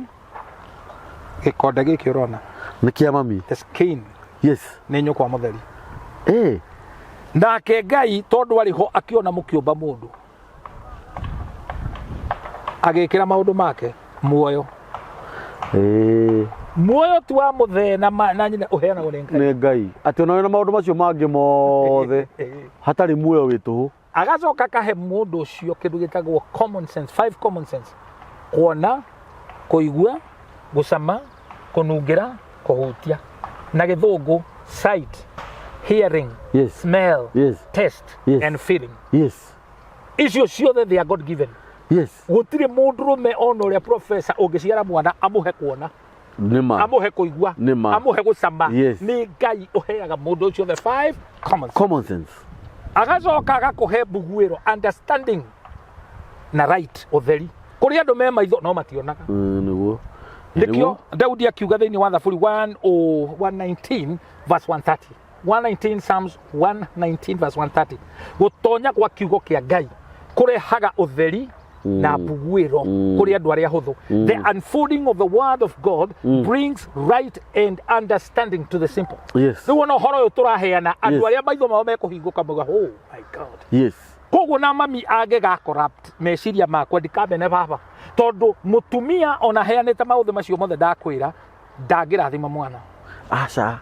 gĩkonde gĩkĩ ũrona Nĩ kĩa mami. The skin. Nĩ nyũkwa mũtheri. Nake Ngai tondũ arĩ ho akĩona mũkĩũmba mũndũ. Agĩkĩra maũndũ make muoyo. Ĩĩ. Muoyo ti wa mũthee na, na nyina, ũheanagwo nĩ Ngai. Nĩ Ngai. Atĩ ona wĩna maũndũ macio mangĩ mothe hatarĩ muoyo wĩ tũhũ. Agacoka akahe mũndũ ũcio kĩndũ gĩtagwo common sense, five common sense: kuona, kũigua, gũcama, kũnungĩra, kũhutia. Na gĩthũngũ, sight, hearing, smell, taste and feeling. Icio ciothe, they are God given. Gũtirĩ mũndũrũme ona ũrĩa professor ũngĩciara mwana amũhe kuona, Nĩ ma. amũhe kũigua, Nĩ ma. amũhe gũcama. Nĩ Ngai ũheaga mũndũ ũcio the five common sense. Common sense. Agacoka agakũhe mbuguĩro, understanding, na right, ũtheri. Kũrĩ andũ me maitho no mationaga. Nĩguo. Nĩkĩo Daudi akiuga thĩinĩ wa Thaburi 119 verse 130, 119, Psalms 119 verse 130, gũtonya gwa kiugo kĩa Ngai kũrehaga ũtheri na mbuguĩro kũrĩ andũ arĩa ahũthũ. The unfolding of the word of God brings right and understanding to the simple. Rĩu ona ũhoro ũyũ tũraheana, andũ arĩa maitho mao mekũhingũka mauga, "Oh my God." Koguo na mami angĩga corrupt meciria makwa, ndikamene baba, tondũ mũtumia ona heanĩte maũthĩ macio mothe ndakwĩra, ndangĩrathima mwana. Aca.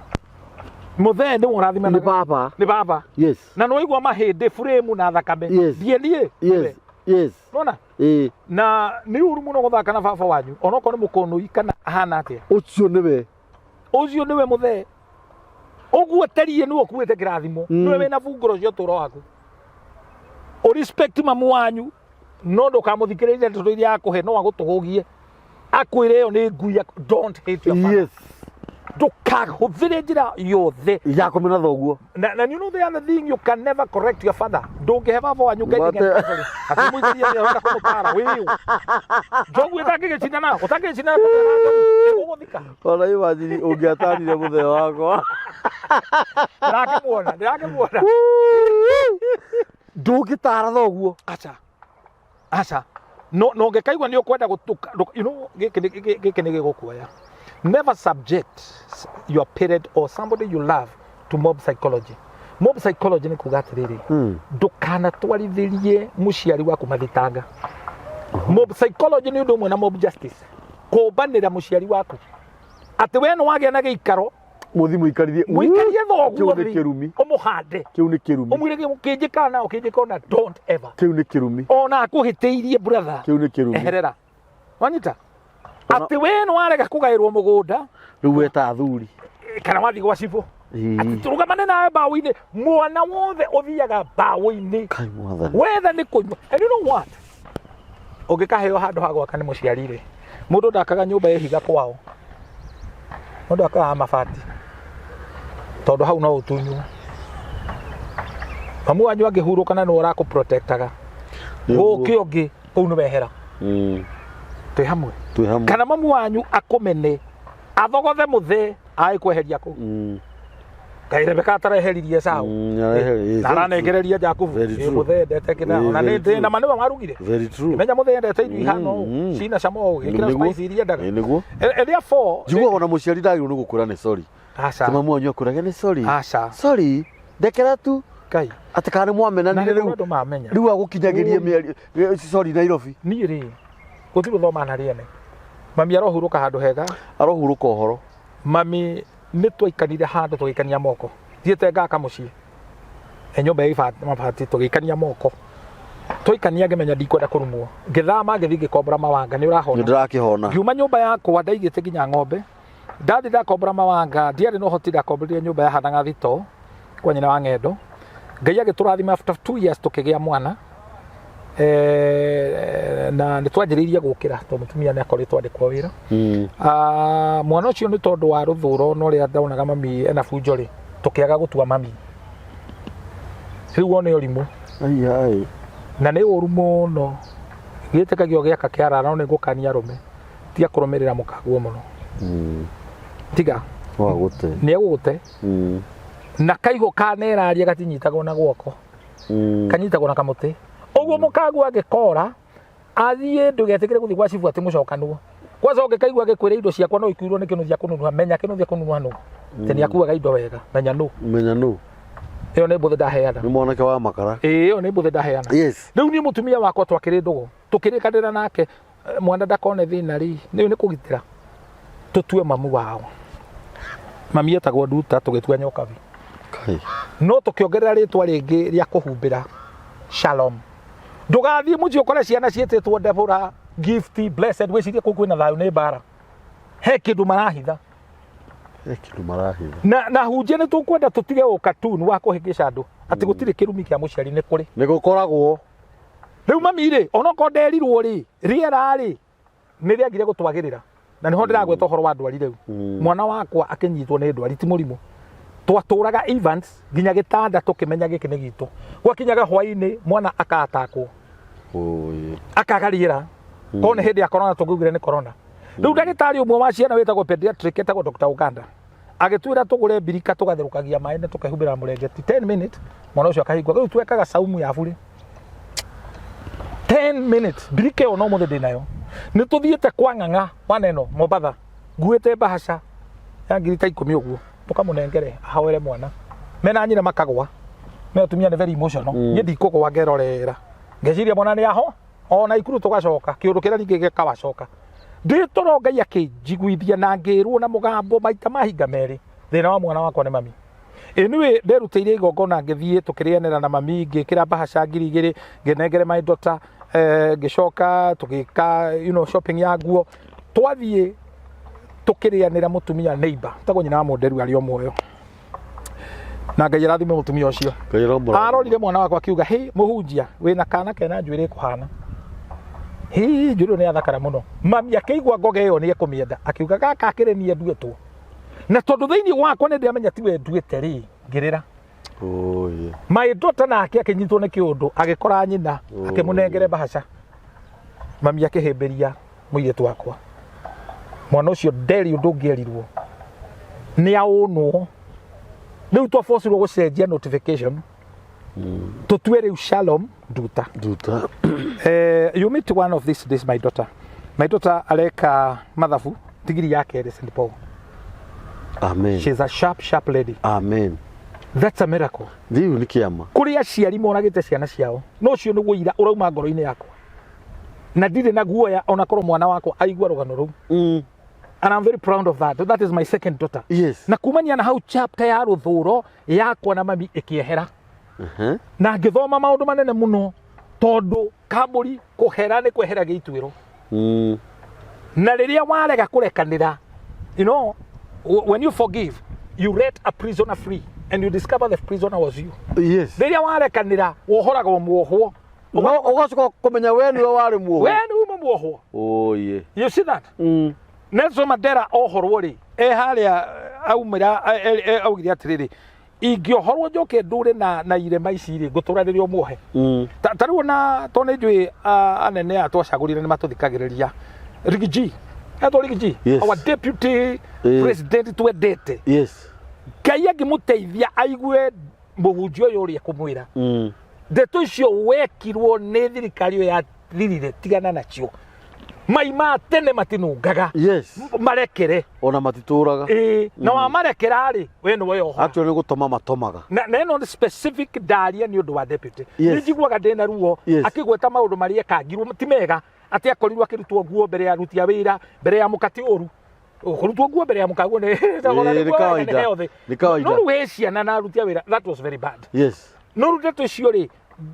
Mũthee nĩwe ũrathimanaga. Nĩ baba. Nĩ baba. Na nĩwaigua mahĩndĩ, buremu na thakame. DNA. Nona na nĩ ũru mũno gũthaka na baba wanyu, onokorwo nĩ mũkũnũi kana ahana atĩa. Ũcio nĩwe. Ũcio nĩwe mũthee. Ũguo terie nĩwe ũkuĩte kĩrathimo. Nĩwe wĩna bungũro cia ũtũũro waku. Ũrespect mamu wanyu, no ndũkamũthikĩrĩrie ndeto iria akũhe, no agũtũgũgie akwĩre ĩyo nĩ ngui don't hate your father. Ndũkahũthĩre njĩra yothe ya kũmena thoguo. Na you know the other thing, you can never correct your father. Ndũngĩhe baba wanyu guiding and counseling. Akĩmũikĩria thĩ, ũrenda kũmũtara wĩũ njogu ĩtangĩgĩcindana, ũtangĩgĩcindana ĩgũgũthika. Ona imagine ũngĩatarire mũthee wakwa. Ndĩrakĩmuona, ndĩrakĩmuona. Ndũngĩtara thoguo. Aca, aca. No ũngĩkaigua nĩ ũkwenda gũtuka you know, gĩkĩ nĩ gĩgũkuoya. Never subject your parent or somebody you love to mob psychology. Mob psychology nĩ kuga atĩrĩrĩ, ndũkanatwarithĩrie mũciari waku mathitanga. Mob psychology nĩ ũndũ ũmwe na mob justice, kũmbanĩra mũciari waku atĩ we nĩ wagĩa na gĩikaro. Mũthi mũikarithie. Mũikarie Kĩu thoguo nĩ thĩ, kĩrumi. Ũmũhande. Kĩu nĩ kĩrumi. Ũmwĩre ũkĩnjĩka na ũkĩnjĩka ona, don't ever. Kĩu nĩ kĩrumi. Ona akũhĩtĩirie, brother, Kĩu nĩ kĩrumi. eherera. Wanyita atĩ we nĩ warega kũgaĩrwo mũgũnda. Rĩu weta athuri. Kana wathiĩ gwa cibũ atĩ tũrũgamane nawe mbaũ-inĩ. Mwana wothe ũthiaga mbaũ-inĩ Kai mwathani. Wetha nĩ kũnyua. And you know what, ũngĩkaheo handũ ha gwaka nĩ mũciari rĩ, mũndũ ndakaga nyũmba ya ihiga kwao, mũndũ akaga mabati, tondũ hau no ũtunywo. Mamu wanyu angĩhurũka na nĩwe ũrakũprotectaga, gũke ũngĩ kũu nĩ wehera. Twĩ hamwe? Twĩ hamwe. Kana mamu wanyu akũmene, athogothe mũthee agĩkweheria kũu. Kaĩ Rebeka atareheririe Esau? Nĩareheririe. Na aranengereria Jakubu. Very true. Mũthee endete kĩna ona Very nĩ true. na ma nĩwe warugire. Very true. Menya mũthee endete irio ihana ũũ, cina cama ũũ, gĩkĩra spice iria endaga. Nĩguo. And therefore Njiguaga ona mũciari ndagĩrĩirwo nĩ gũkwĩra nĩ sorry. Aca. Ti mamu wanyu akwĩrage nĩ sorry. Aca. Sorry, ndekera tu. Ngai. Atĩ kana nĩ Na mwamenanire nĩ rĩu. andũ mamenya. Rĩu agũkinyagĩrie mĩario sorry Nairobi. Niĩ rĩ, gũtirĩ ũthoma na rĩene. Mami arohurũka handũ hega. Arohurũka ũhoro. Mami nĩ twaikarire handũ tũgĩikania moko, thiĩte ngaka mũciĩ e nyũmba ya mabati, tũgĩikania moko, twaikania ngĩmenya ndikwenda kũrumwo, ngĩthama ngĩthiĩ ngĩkombora mawanga. Nĩ Nĩ ũrahona? ndĩrakĩhona. Ngiuma nyũmba yakwa ndaigĩte nginya ng'ombe, ndathi ndakombora mawanga, ndiarĩ na ũhoti, ndakomborire nyũmba yahanaga thito kwa nyina wa ng'endo. Ngai agĩtũrathima, after 2 years tũkĩgĩa mwana. Na nĩ twanjĩrĩirie gũkĩra tondũ mũtumia nĩ akoretwo andĩkwo wĩra. Ah, mwana ũcio nĩ tondũ wa rũthũro na ũrĩa ndonaga mami ena bunjo rĩ, tũkĩaga gũtua mami. Rĩu wone ũrimũ. Ai ai. Na nĩ ũru mũno gĩtĩkagio gĩaka kĩara. No nĩ ngũkania arũme, tiga kũrũmĩrĩra mũkaguo mũno. Tiga. Wa gũte. Nĩ egũgũte. Na kaigo kaneraria gatinyitagwo na guoko, kanyitagwo na kamũtĩ. Ũguo mũkaguo angĩkora athiĩ, ndũgetĩkĩre gũthiĩ gwa cibu atĩ mũcokanwo. Kwanza ũngĩkaigua agĩkwĩra indo ciakwa no ikuirwo nĩ kĩnuthia kũnunuha, menya kĩnuthia kũnunuha nũ, atĩ nĩ akuaga indo wega, menya nũ. Menya nũ. Ĩyo nĩ mbũthĩ ndaheana. Nĩ mwanake wa makara. Ĩĩ, ĩyo nĩ mbũthĩ ndaheana. Rĩu niĩ mũtumia wakwa twakĩrĩ ndũgũ, tũkĩrĩkanĩra nake. Mwana ndakone thĩna rĩ, nĩ kũgitĩra tũtue mamu wao. Mami etagwo Nduta, tũgĩtua Nyokabi. Kai. No tũkĩongerera rĩtwa rĩngĩ rĩa kũhumbĩra, Shalom. Ndũgathiĩ mũciĩ ũkore ciana ciĩtĩtwo Deborah, Gift, Blessed, wĩcirie kũu kwĩna thayũ, nĩ mbara. He kĩndũ marahitha. He kĩndũ marahitha. Na hunjia nĩ tũkwenda tũtige ũkatuni wa kũhĩngĩca andũ atĩ gũtirĩ kĩrumi kĩa mũciari, nĩ kũrĩ. Nĩ gũkoragwo. Rĩu mami rĩ, onokorwo nderirwo rĩ, rĩera rĩ nĩ rĩagire gũtwagĩrĩra, na nĩho ndĩragweta ũhoro wa ndwari rĩu. Mwana wakwa akĩnyitwo nĩ ndwari, ti mũrimũ. Twatũraga Evans nginya gĩtanda tũkĩmenya gĩkĩ nĩ gitũ. Gwakinyaga hwainĩ mwana akatakwo. Oi. Akaga rĩera. Korwo nĩ hĩndĩ ya corona tũngiugire nĩ corona. Rĩu ndagĩtarĩ ũmwe wa ciana wĩtagwo pediatric, etagwo Dr. Uganda, agĩtwĩra tũgũre mbirika tũgatherũkagia maĩ na tũkehumbĩra mũrengeti 10 minutes, mwana ũcio akahingwo. Rĩu twekaga saumu ya burĩ 10 minutes. Mbirika ĩyo no mũthĩ ndĩ nayo. Nĩ tũthiĩte kwa ng'ang'a waneno Mombatha, nguĩte mbahaca ya 10,000 ũguo, tũkamũnengere ahoere mwana. Mena nyina makagwa, me atumia nĩ very emotional. Niĩ ndikũgwa, ngerorera ngeciria mwana nĩ aho ona ikuru tũgacoka kĩũndũ kĩrĩa ningĩ gĩkawacoka. Ndĩ toro Ngai akĩnjiguithia na ngĩrwo na mũgambo maita mahinga merĩ, thĩna wa mwana wakwa nĩ mami. Anyway, nderutĩire igongona, ngĩthiĩ tũkĩrĩanĩra na mami, ngĩkĩra mbahaca 2,000 ngĩnengere my daughter, ngĩcoka tũgĩka shopping ya nguo. Twathiĩ tũkĩrĩanĩra mũtumia neighbor tagwo nyina wa mũnderu arĩ o muoyo, na Ngai arathime mũtumia ũcio. Ngai aromũrathima. Arorire mwana wakwa akiuga, "Hĩ, mũhunjia wĩna kana kena njuĩrĩ ĩkũhana hĩ, njuĩrĩ ĩyo nĩ yathakara mũno." Mami akĩigua ngoga ĩyo nĩ ekũmĩenda, akiuga, "Gaka akĩrĩ niĩ nduĩtwo." Na tondũ thĩinĩ wakwa nĩ ndĩramenya tiwe nduĩte rĩ, ngĩrĩra. Oi. My daughter nake akĩnyitwo nĩ kĩũndũ, agĩkora nyina, akĩmũnengere mbahaca. Mami akĩhĩmbĩria mũirĩtu wakwa. Mwana ũcio nderi ũndũ ũngĩerirwo nĩ aũnwo. Rĩu twabocirwo gũcenjia notification, tũtue rĩu Shalom Nduta. Nduta. You meet one of these days my daughter. My daughter areka mathabu digiri ya kerĩ St Paul. Amen. She's a sharp, sharp lady. Amen. That's a miracle. Rĩu nĩ kĩama. Kũrĩ aciari moragĩte ciana ciao, no ũcio nĩguo ira ũrauma ngoro-inĩ yakwa, na ndirĩ na guoya ona korwo mwana wakwa aigua rũgano rũu. And I'm very proud of that. That is my second daughter. Na kumania na hau, chapter ya rũthũro yakwa na mami ĩkĩehera. Na ngĩthoma maũndũ manene mũno, tondũ kambũri kũhera nĩ kweheragia ituĩro. Na rĩrĩa warega kũrekanĩra, when you forgive, you let a prisoner free and you discover the prisoner was you. Rĩrĩa warekanĩra, wohoraga muohwo. No ũgacoka kũmenya we nĩwe warĩ muohwo. We nĩ uma muohwo. Oye. You see that? Nelson Mandela ohorwo rĩ, e harĩa aumĩra, augire atĩrĩrĩ, "Ingĩohorwo njoke ndũre na irema ici rĩ, ngũtũra rĩrĩa muohe." Ta rĩu ona to nĩ njũĩ anene aya twacagũrire nĩ matũthikagĩrĩria. Riggy G, etwo Riggy G, our deputy president twendete. Ngai angĩmũteithia aigue mũhunjia ũyũ ũrĩa ekũmwĩra, ndeto icio wekirwo nĩ thirikari ĩyo yathirire, tigana nacio. Mai ma tene matinungaga. Marekere. Ona matitũraga. Ĩĩ, na wamarekera rĩ, we nĩwe yohora. Actually nĩ gũtoma matomaga. Na ĩno nĩ specific ndaria nĩ ũndũ wa deputy. Nĩ njiguaga ndĩna ruo akĩgweta maũndũ marĩa ekangirwo ti mega, atĩ akorirwo akĩrutwo nguo mbere ya aruti a wĩra, mbere ya mũkati ũru. Kũrutwo nguo mbere ya mũkaguo nĩ Nĩ kawaida. Nĩ kawaida. No rĩu he ciana na aruti a wĩra, that was very bad. No rĩu ndeto icio rĩ,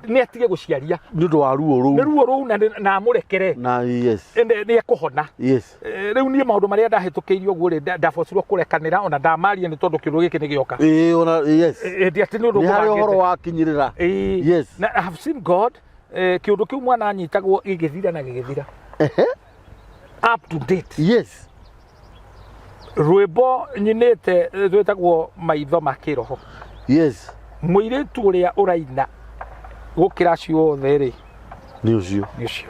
nĩ atige gũciaria. Nĩ ũndũ wa ruo nĩ rũu. Ruo rũu na amũrekere. Na yes. Nĩ ekũhona. Rĩu niĩ maũndũ marĩa ndahĩtũkĩirio ũguo rĩ, ndabocirwo kũrekanĩra, ona ndamaria nĩ tondũ kĩũndũ gĩkĩ nĩ gĩoka. Ĩĩ, ona yes. Ndi atĩ nĩ ũndũ Nĩ harĩ ũhoro ngũbangĩte. wakinyĩrĩra. Ĩĩ. Na I have seen God, kĩũndũ kĩu mwana anyitagwo gĩgĩthira na gĩgĩthira up to date. Rwĩmbo nyinĩte rwĩtagwo "Maitho ma Kĩroho". Mũirĩtu ũrĩa ũraina gũkĩra acio othe rĩ, Nĩ ũcio. Nĩ ũcio.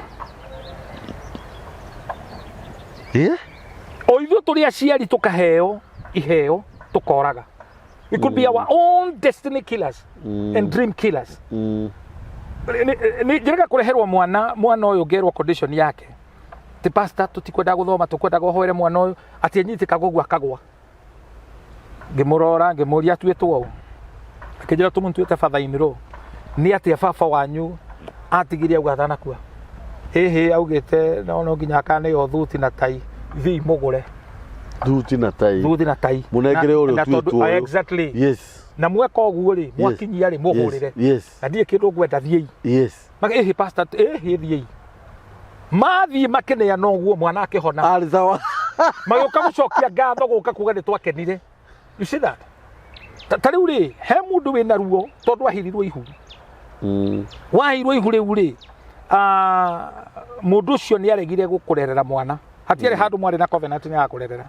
Ĩ? O ithuĩ tũrĩ aciari tũkaheo iheo tũkoraga. We could be our own destiny killers and dream killers. Njĩrĩga kũreherwo mwana ũyũ, ngerwo condition yake ti pastor, tũtikwenda gũthoma, tũkwendaga ũhoere mwana ũyũ atĩ anyitĩkaga ũguo akagwa. Ngĩmũrora, ngĩmũria atuĩtwo ũũ, akĩnjĩra tũmũtuĩte father in law. Nĩ atĩa baba wanyu atigire auga atanakua? Hihi augĩte no nginya akaneo thuti na tai, thiĩ mũgũre. Thuti na tai. Thuti na tai. Mũnengere ũrĩa Na tondũ- ũtuĩtwo ũyũ. Exactly. Yes. Na mweka ũguo rĩ, mwakinyia rĩ, mũhũrĩre. Yes. Na ndirĩ kĩndũ ngwenda, thiĩi. Yes. Ĩhĩ pastor, ĩhĩ thiĩi. Mathiĩ makĩneana ũguo, mwana akĩhona. Arĩ sawa. Magĩũka gũcokia ngatho, gũka kuga nĩ twakenire. You see that? Ta rĩu rĩ, he mũndũ wĩna ruo tondũ ahirirwo ihu. Waheirwo ihu rĩu rĩ, mũndũ ũcio nĩ aregire gũkũrerera mwana, hatiarĩ handũ mwarĩ na covenant nĩ yakũrerera.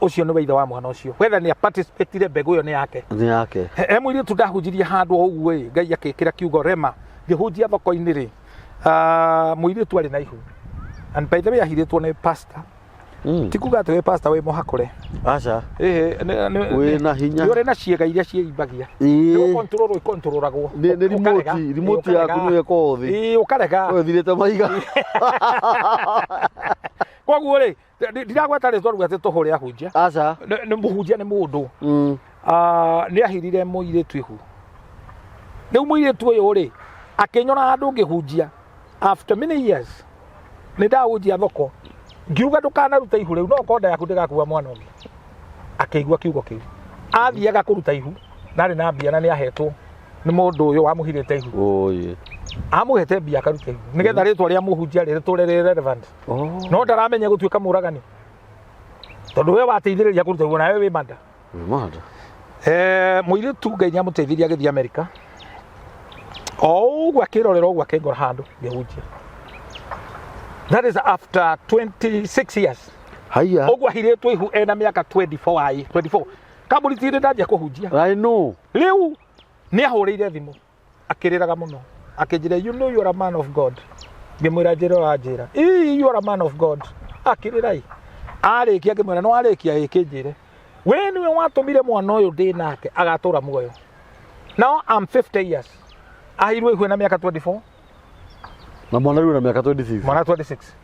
Ũcio nĩ ithe wa mwana ũcio, whether nĩ aparticipatire, mbegũ ĩyo nĩ yake. Nĩ yake. He mũirĩtu ndahunjirie handũ o ũguo ĩ, Ngai akĩkĩra kiugo rema, ngĩhunjia thoko-inĩ rĩ, mũirĩtu arĩ na ihu, and by the way ahirĩtwo nĩ pastor. Ti kuga atĩ wĩ pastor wĩ mũhakũre. Aca. Ĩhĩ, Wĩ na hinya. Nĩ ũrĩ na ciĩga iria ciĩimbagia. Nĩ gũcontrol icontrolagwo. Nĩ remote, remote yaku nĩyo ĩkoragwo thĩ. Ĩĩ, ũkarega. Ĩthirĩte maiga. Koguo rĩ, ndiragweta rĩtwa rĩu atĩ tũhũre ahunjia. Aca. Nĩ mũhunjia nĩ mũndũ. Nĩ ahirire mũirĩtu ihu. Rĩu mũirĩtu ũyũ rĩ, akĩnyora handũ ngĩhunjia after many years, nĩ ndahunjia thoko, ngiuga ndũkanaruta ihu rĩu, no ũkorwo nda yaku ndĩgakua mwana ũngĩ. Akĩigua kiugo kĩu, athiaga kũruta ihu na arĩ na mbia, na nĩ ahetwo nĩ mũndũ ũyũ wamũhirĩte ihu. Oye. Amũhete mbia akaruta ihu nĩgetha rĩtwa rĩa mũhunjia rĩtũre rĩ relevant. Oh. No ndaramenya gũtuĩka mũragani, tondũ we wateithĩrĩria kũruta ihu nawe wĩ manda. Wĩ manda. Mũirĩtu Ngai nĩamũteithirie agĩthiĩ Amerika, o ũguo akĩrorera ũguo akĩngora handũ ngĩhunjia. That is after 26 years. Haiya. Ũguo ahirĩtwo ihu ena mĩaka 24, ai 24 kambuni tirĩ ndanjia kũhunjia. I know. Rĩu nĩ ahũrĩire thimũ akĩrĩraga mũno, akĩnjĩra, "You know you are a man of God." Ngĩmwĩra, "Njĩra ũranjĩra." "Ii, you are a man of God." Akĩrĩra ĩ, arĩkia ngĩmwĩra, "No arĩkia ĩ, kĩnjĩre we nĩwe watũmire mwana ũyũ ndĩ nake agatũra muoyo." Now I'm 50 years, ahirwo ihu na mĩaka 24. Na mwana rĩu na mĩaka 26. Mwana 26,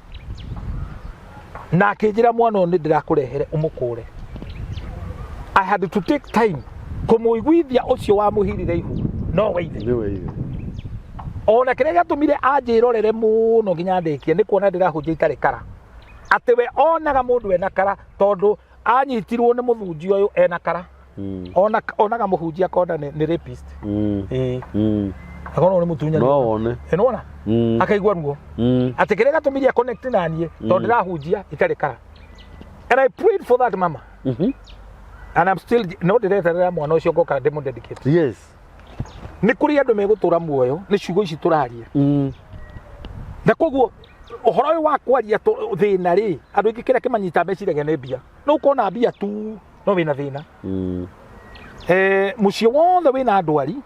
na akĩnjĩra, "Mwana ũyũ nĩ ndĩrakũrehere ũmũkũre." I had to take time kũmũiguithia ũcio wamũhirire ihu no we ithe. Nĩwe ithe. Ona kĩrĩa gĩatũmire anjĩrorere mũno nginya ndĩkie nĩ kuona ndĩrahunjia itarĩ kara, atĩ we onaga mũndũ ena kara, tondũ anyitirwo nĩ mũthunji ũyũ ena kara. Ona onaga mũhunjia akona nĩ rapist. Ĩĩ. Akona nĩ mũtunyani. No wone. Nĩwona? Akaigua ruo. Atĩ kĩrĩa gĩatũmire connect na niĩ tondũ ndĩrahunjia itarĩ kara. And I prayed for that mama. And I'm still no ndĩreterera mwana ũcio ngoka ndĩmũ dedicate. Nĩ kũrĩ andũ megũtũra muoyo nĩ ciugo ici tũraria. Na koguo ũhoro ũyũ wa kwaria thĩna rĩ, andũ aingĩ kĩrĩa kĩmanyita meciragia nĩ mbia. No ũkona mbia tu no wĩna thĩna. Mũciĩ wothe wĩna ndwari,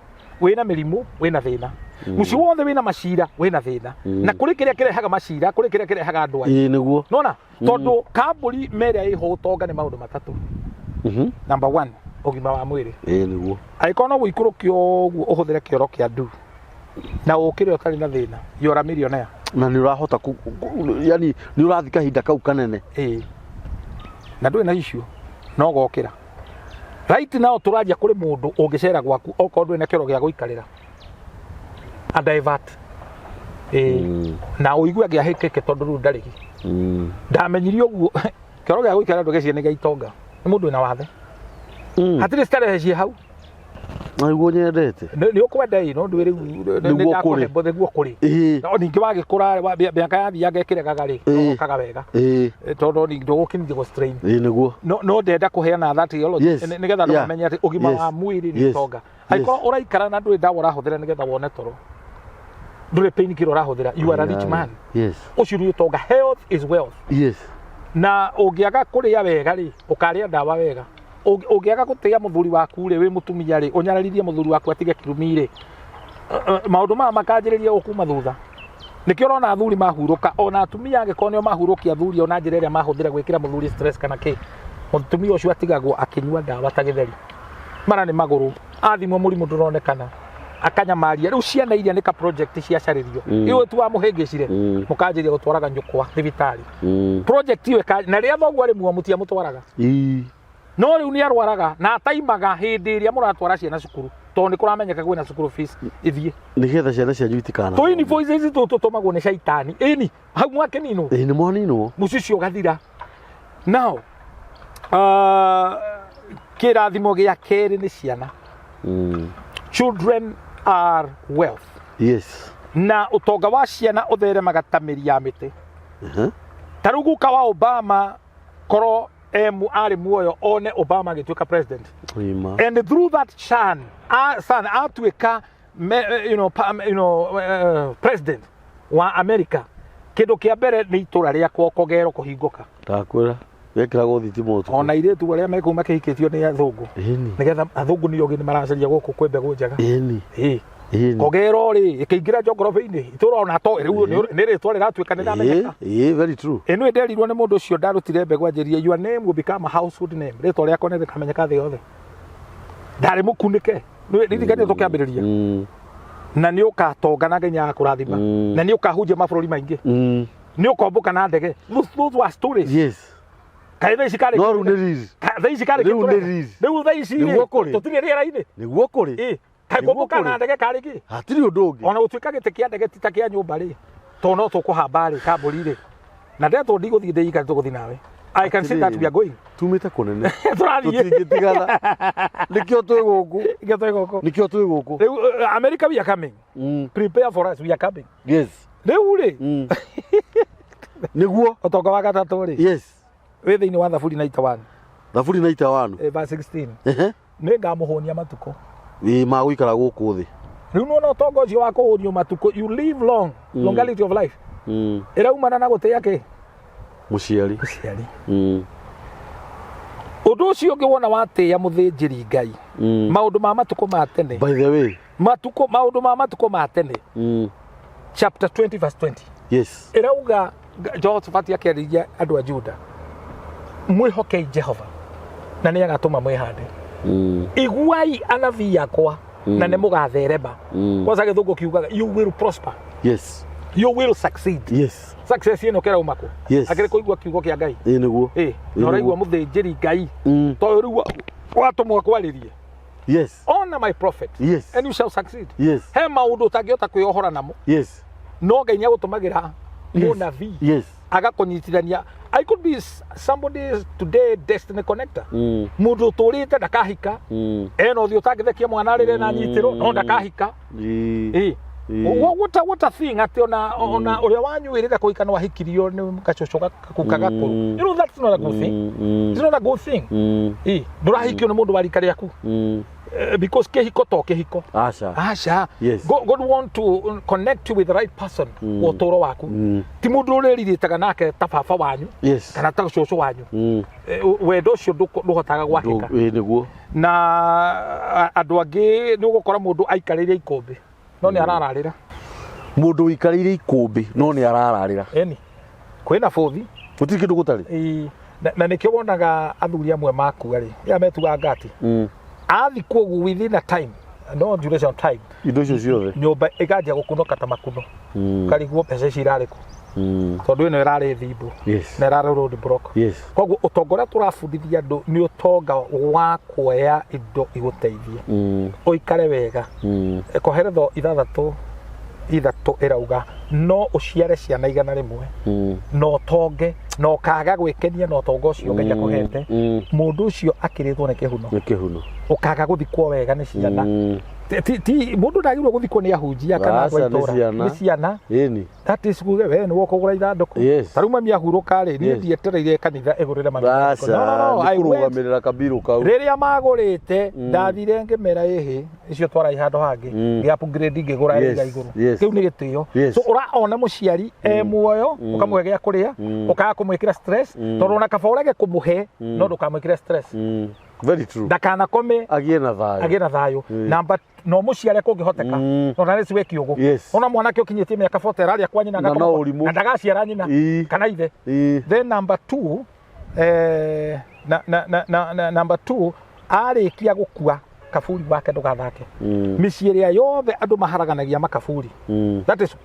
wĩna mĩrimũ, wĩna thĩna. Mũciĩ wothe wĩna macira, wĩna thĩna. Na kũrĩ kĩrĩa kĩrehaga macira, kũrĩ kĩrĩa kĩrehaga ndwari. Ĩĩ nĩguo. Nona tondũ kambũri merĩa ĩho ũtonga nĩ maũndũ matatũ. Number one, ũgima wa mwĩrĩ. Ĩĩ nĩguo. Angĩkorwo no gũikũrũkio ũguo ũhũthĩre kĩoro kĩa ndu na ũkĩre ũtarĩ na thĩna, you are a millionaire. Na nĩ ũrahota yani nĩ ũrathiĩ kahinda kau kanene. Ĩĩ, na ndũrĩ na issue no gokĩra. Right now tũraria kũrĩ mũndũ ũngĩcera gwaku okorwo ndũrĩ na kĩoro gĩa gũikarĩra a divert, ĩĩ. Na ũigue angĩahĩkĩke tondũ rĩu ndarĩhi. Ndamenyire ũguo kĩoro gĩa gũikarĩra ndũgeciria nĩ gĩa itonga, nĩ mũndũ wĩna wathe. Hatirĩ starehe ciĩ hau. Na nĩguo nyendete. Nĩ ũkwenda ĩ, no ndwĩ rĩu Nĩguo kũrĩ. Nĩguo kũrĩ. No ningĩ wagĩkũra mĩaka yathianga ĩkĩregaga rĩ, ũkaga wega. Tondũ ningĩ ndũgũkinyia gũ strain. Ĩĩ nĩguo. No ndenda kũheana that theology nĩgetha andũ mamenye atĩ ũgima wa mwĩrĩ nĩ ũtonga. Angĩkorwo ũraikara na ndũrĩ ndawa ũrahũthĩra nĩgetha wone toro, ndũrĩ pain killer ũrahũthĩra, you are a rich man. Ũcio nĩ ũtonga. Health is wealth. Na ũngĩaga kũrĩa wega rĩ, ũkarĩa ndawa wega. Ũngĩaga gũtĩa mũthuri waku rĩ, wĩ mũtumia rĩ, ũnyararithie mũthuri waku atige kĩrumi rĩ, maũndũ maya makanjĩrĩria gũkuma thutha. Nĩkĩo ũrona athuri mahurũka, ona atumia angĩkorwo nĩo mahurũkia athuri ona njĩra ĩrĩa mahũthĩra gwĩkĩra mũthuri stress kana kĩ, mũtumia ũcio atigagwo akĩnyua ndawa ta gĩtheri, mara nĩ magũrũ, athimwo mũrimũ ndũronekana, akanyamaria. Rĩu ciana iria nĩ ka project ciacarĩrio. Iwe tu wamũhĩngĩcire. Mũkanjĩria gũtwaraga nyũkwa thibitarĩ. Project ĩyo na rĩrĩa thoguo arĩ muoyo mũtiamũtwaraga. No rĩu nĩ arwaraga na ataimaga hĩndĩ ĩrĩa mũratwara ciana cukuru. Tondũ nĩ kũramenyeka kwĩna cukuru fees ithiĩ. Nĩgetha ciana cianyu itikana. Tũ invoices tũtũ tũtũmagwo nĩ caitani. Ĩni, hau mwakĩninwo. Ĩĩ nĩ mwaninwo. Mũciĩ ũcio ũgathira. Now, kĩrathimo gĩa kerĩ nĩ ciana. Children are wealth. Yes. Na ũtonga wa ciana ũtheremaga ta mĩri ya mĩtĩ. Ta rĩu guka wa Obama korwo arĩ muoyo one Obama agĩtuĩka president. Ima. And through that son, son atuĩka you know, you know, president wa America. Kĩndũ kĩa mbere nĩ itũra rĩakwa Kogero kũhingũka. Ndakwĩra wekĩragwo thitima ũtukũ. Ona airĩtu arĩa mekũu makĩhikĩtio nĩ athũngũ. Ĩni. Nĩgetha athũngũ nĩ ogĩ nĩ maracaria gũkũ kwĩ mbegũ njega. Ĩni. Ĩĩ. Ĩni. Kogero rĩ ĩkĩingĩra geography-inĩ itũra ona to rĩu nĩ rĩtwa rĩratuĩka nĩ ramenyeka. Ĩĩ, very true. Ĩno nderirwo nĩ mũndũ ũcio ndarutire mbegũ anjĩrire your name will become a household name. Rĩtwa rĩakwa nĩ rĩkamenyeka thĩ yothe. Ndarĩ mũkunĩke. Nĩ ririkanie tũkĩambĩrĩria. Na nĩ ũkatonga na Ngai nĩagakũrathima. Na nĩ ũkahunjia mabũrũri maingĩ. Nĩ ũkombũka na ndege. Those were stories. Yes. Kaĩ thaa ici karĩ No rĩu nĩ riri. Thaa ici karĩ Rĩu nĩ riri. Rĩu thaa ici Nĩguo kũrĩ. Tũtirĩ rĩera-inĩ. Nĩguo kũrĩ. Ĩ. Kaĩ Nĩguo kũmbũka kũrĩ. na ndege karĩ kĩ? Hatirĩ ũndũ ũngĩ. Ona gũtuĩka gĩtĩ kĩa ndege ti ta kĩa nyũmba rĩ. Tondũ no tũkũhamba rĩ kambũri rĩ. Na ndetwo ndigũthiĩ ndĩika tũgũthiĩ nawe. I can say that we are going. Tumĩte kũnene. Tũrathiĩ. Tũtingĩtigana. Nĩkĩo twĩ gũkũ. Nĩkĩo twĩ gũkũ. Nĩkĩo twĩ gũkũ. Rĩu America we are coming. Prepare for us we are coming. Yes. Rĩu rĩ. Nĩguo. Ũtonga wa gatatũ rĩ. Yes. Wĩ thĩinĩ wa Thaburi 91. Thaburi 91. Verse 16. Nĩ ngamũhũnia matukũ. Ĩ ma gũikara gũkũ thĩ. Rĩu nĩwona ũtonga ũcio wa kũhũnio matukũ, you live long, longevity of life. Ĩraumana na gũtĩa kĩ? Mũciari. Mũciari. Ũndũ ũcio ũngĩ wona watĩĩa mũthĩnjĩri Ngai. Maũndũ ma matukũ ma tene. By the way. Maũndũ ma matukũ ma tene. Chapter 20 verse 20. Yes. Ĩrauga Jehoshaphat akĩarĩria andũ a Juda. Mwĩhokei Jehova na nĩ agatũma mwĩhande. Iguai anabii akwa na nĩ mũgatherema. Kwanza gĩthũngũ kiugaga you will prosper. Yes. You will succeed. Yes. Success ĩno kĩrauma kũ? Yes. Akĩrĩ kũigua kiugo kĩa Ngai. Ĩ nĩguo. Ĩ, na ũraigua mũthĩnjĩri Ngai. Tondũ rĩu watũmwo kwarĩrie. Yes. Honor my prophet. Yes. And you shall succeed. Yes. He maũndũ ũtangĩhota kwĩohora namo. Yes. No Ngai nĩagũtũmagĩra mũnabii. Yes. Agakũnyitithania. I could be somebody's today destiny connector. Mũndũ ũtũrĩte ndakahika. Ena ũthiũ ũtangĩthekia mwana rĩrĩa na nyitĩrwo no ndakahika. Ĩ. What a thing atĩ ona ũrĩa wanyuĩrĩra kũhika no ahikirio nĩ gacũcũ gakuka gakũrũ. You know that's not a good thing. It's not a good thing. Ĩ, ndũrahikio nĩ mũndũ wa rika rĩaku. Because kĩhiko to kĩhiko. Aca. Aca. Yes. God want to connect you with the right person wa ũtũũro waku. Ti mũndũ ũrĩrirĩtaga nake ta baba wanyu. Yes. Kana ta cũcũ wanyu. Wendo ũcio ndũhotaga gwakĩka. Ĩ nĩguo. Na andũ angĩ nĩ ũgũkora mũndũ aikarĩire ikũmbĩ no nĩ arararĩra. Mũndũ ũikarĩire ikũmbĩ no nĩ arararĩra. Ĩni. Kwĩna bũthi. Gũtirĩ kĩndũ gũtarĩ. Ĩ, na nĩkĩo wonaga athuri amwe makua rĩ, ya metuaga ngati. Athikwo ũguo within a time, no duration of time. Indo icio ciothe. Nyũmba ĩkanjia gũkunũka ta makuno. Karigwo mbeca ici irarĩ kũ? Tondũ ĩno ĩrarĩ thimbo. Yes. Na ĩrarĩ road block. Yes. Koguo ũtonga ũrĩa tũrabundithia andũ nĩ ũtonga wa kuoya indo igũteithie. Ũikare wega. Koheretho 6:3 ĩrauga no ũciare ciana 100 no ũtonge na ũkaga gwĩkenia na ũtonga ũcio Ngai akũhete. Mũndũ ũcio akĩrĩtwo nĩ kĩhuno. Nĩ kĩhuno. Ũkaga gũthikwo wega nĩ ciana. Ti mũndũ ndagĩrĩirwo gũthikwo nĩ ahunjia kana andũ a Aca, nĩ itũũra. ciana. Nĩ ciana. Ĩni. That is kuge we nĩ woka kũgũra ithandũkũ. Yes. Ta rĩu mami ahurũka rĩ, niĩ Yes. ndietereire kanitha ĩgũrĩre mami Aca, ithandũkũ. No, no, no, nĩ I went. kũrũgamĩrĩra kabirũ kau. Rĩrĩa magũrĩte ndathire ngĩmera ĩhĩ icio twarai handũ hangĩ ngĩ upgrade ngĩgũra Yes, ĩrĩa igũrũ. yes. Kĩu nĩ gĩtĩo. Yes. So ũraona mũciari e muoyo ũkamũhe gĩa kũrĩa ũkaga kũmwĩkĩra stress tondũ ona kaba ũrege kũmũhe no ndũkamwĩkĩre stress. Very true. Ndakanakome Agĩe na thayũ. agĩe na thayũ. Namba no mũciare kũngĩhoteka. No na nĩ kiũgũ. Yes. Ona mwanake ũkinyĩtie mĩaka 40 araria kwa nyina Na no agakoma ũrimũ. na ndagaciara nyina kana ithe. Then number 2 na number 2 arĩkia gũkua Kaburi wake ndũgathake. Mĩciĩ ĩrĩa yothe andũ maharaganagia makaburi, that is,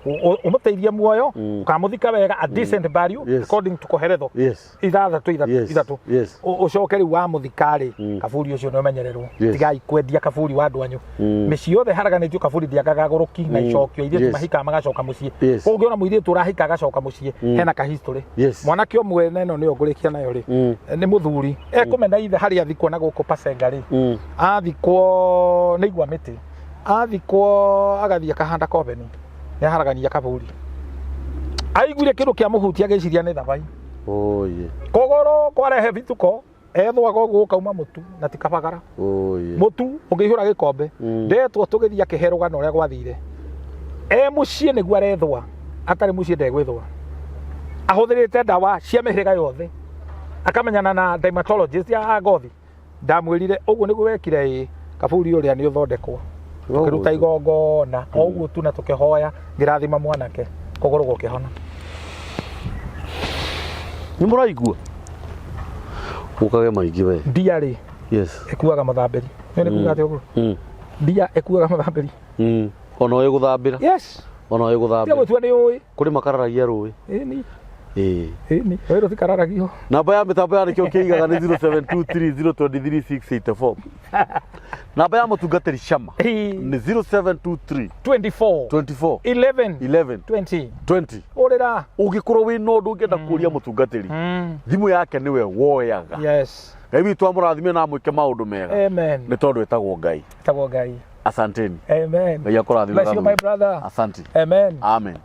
ũmũteithie muoyo, ũkamũthika wega, a decent value, according to Koheretho 6 6 3. Ũcoke rĩu wamũthika-rĩ, kaburi ũcio nĩ ũmenyererwo. Tigai kwendia kaburi wa andũ anyu. Mĩciĩ yothe haraganĩtio kaburi ndĩagaga gũrũki na icokio. Airĩtu mahikaga magacoka mũciĩ. Ũngĩona mũirĩtu ũrahika agacoka mũciĩ, hena ka history. Mwanake ũmwe, na ĩno nĩyo ngũrĩkia nayo rĩ, nĩ mũthuri ekũmena ithe harĩa athikwo na gũkũ Pasenga rĩ, athikwo nĩ igwa mĩtĩ, athikwo agathiĩ akahanda kobeni, nĩ aharagania kaburi. Aiguire kĩndũ kĩa mũhutia, agĩciria nĩ thabai. Oye. Kũgũrũ kwarehe bituko, ethwaga ũguo ũkauma mũtu na ti kabagara. Oye. Mũtu ũngĩihũra gĩkombe. Ndetwo tũgĩthiĩ akĩhe rũgano ũrĩa gwathire. E mũciĩ nĩguo arethwa, atarĩ mũciĩ ndegwĩthwa. Ahũthĩrĩte ndawa cia mĩhĩrĩga yothe, akamenyana na dermatologist ya ngothi. Ndamwĩrire ũguo nĩguo wekire, ĩ kaburi ũrĩa nĩ ũthondekwo. Tũkĩruta igongona o ũguo tu na tũkĩhoya, ngĩrathima mwanake, kũgũrũ gũkĩhona. Nĩ mũraigua? Ũkage maingĩ we. Ndia rĩ, ĩkuaga mũthambĩri. Nĩ nĩ kuga atĩa ũguo? Ndia ĩkuaga mũthambĩri. Ona ũĩ gũthambĩra. Ona ũĩ Tia gũthambĩra. Gũtua nĩ ũĩ. Kũrĩ makararagia rũĩ. Ĩni. Ĩĩ. Ĩni rũĩ rũtikararagio. Namba ya mĩtambo ya nĩkĩo kĩigaga nĩ 0723023684. Namba ya mũtungatĩri Shama nĩ 0723 24 24 11 11 20. 20. Ũrĩra. Ũngĩkorwo wĩna ũndũ ũngĩenda kũria mũtungatĩri, thimũ yake nĩwe woyaga. Ngai witũ amũrathime na amwĩke maũndũ mega. Amen. Nĩ tondũ etagwo Ngai. Tagwo Ngai. Asanteni. Amen. Ngai akũrathime. Bless you, my brother. Asante. Amen. Amen.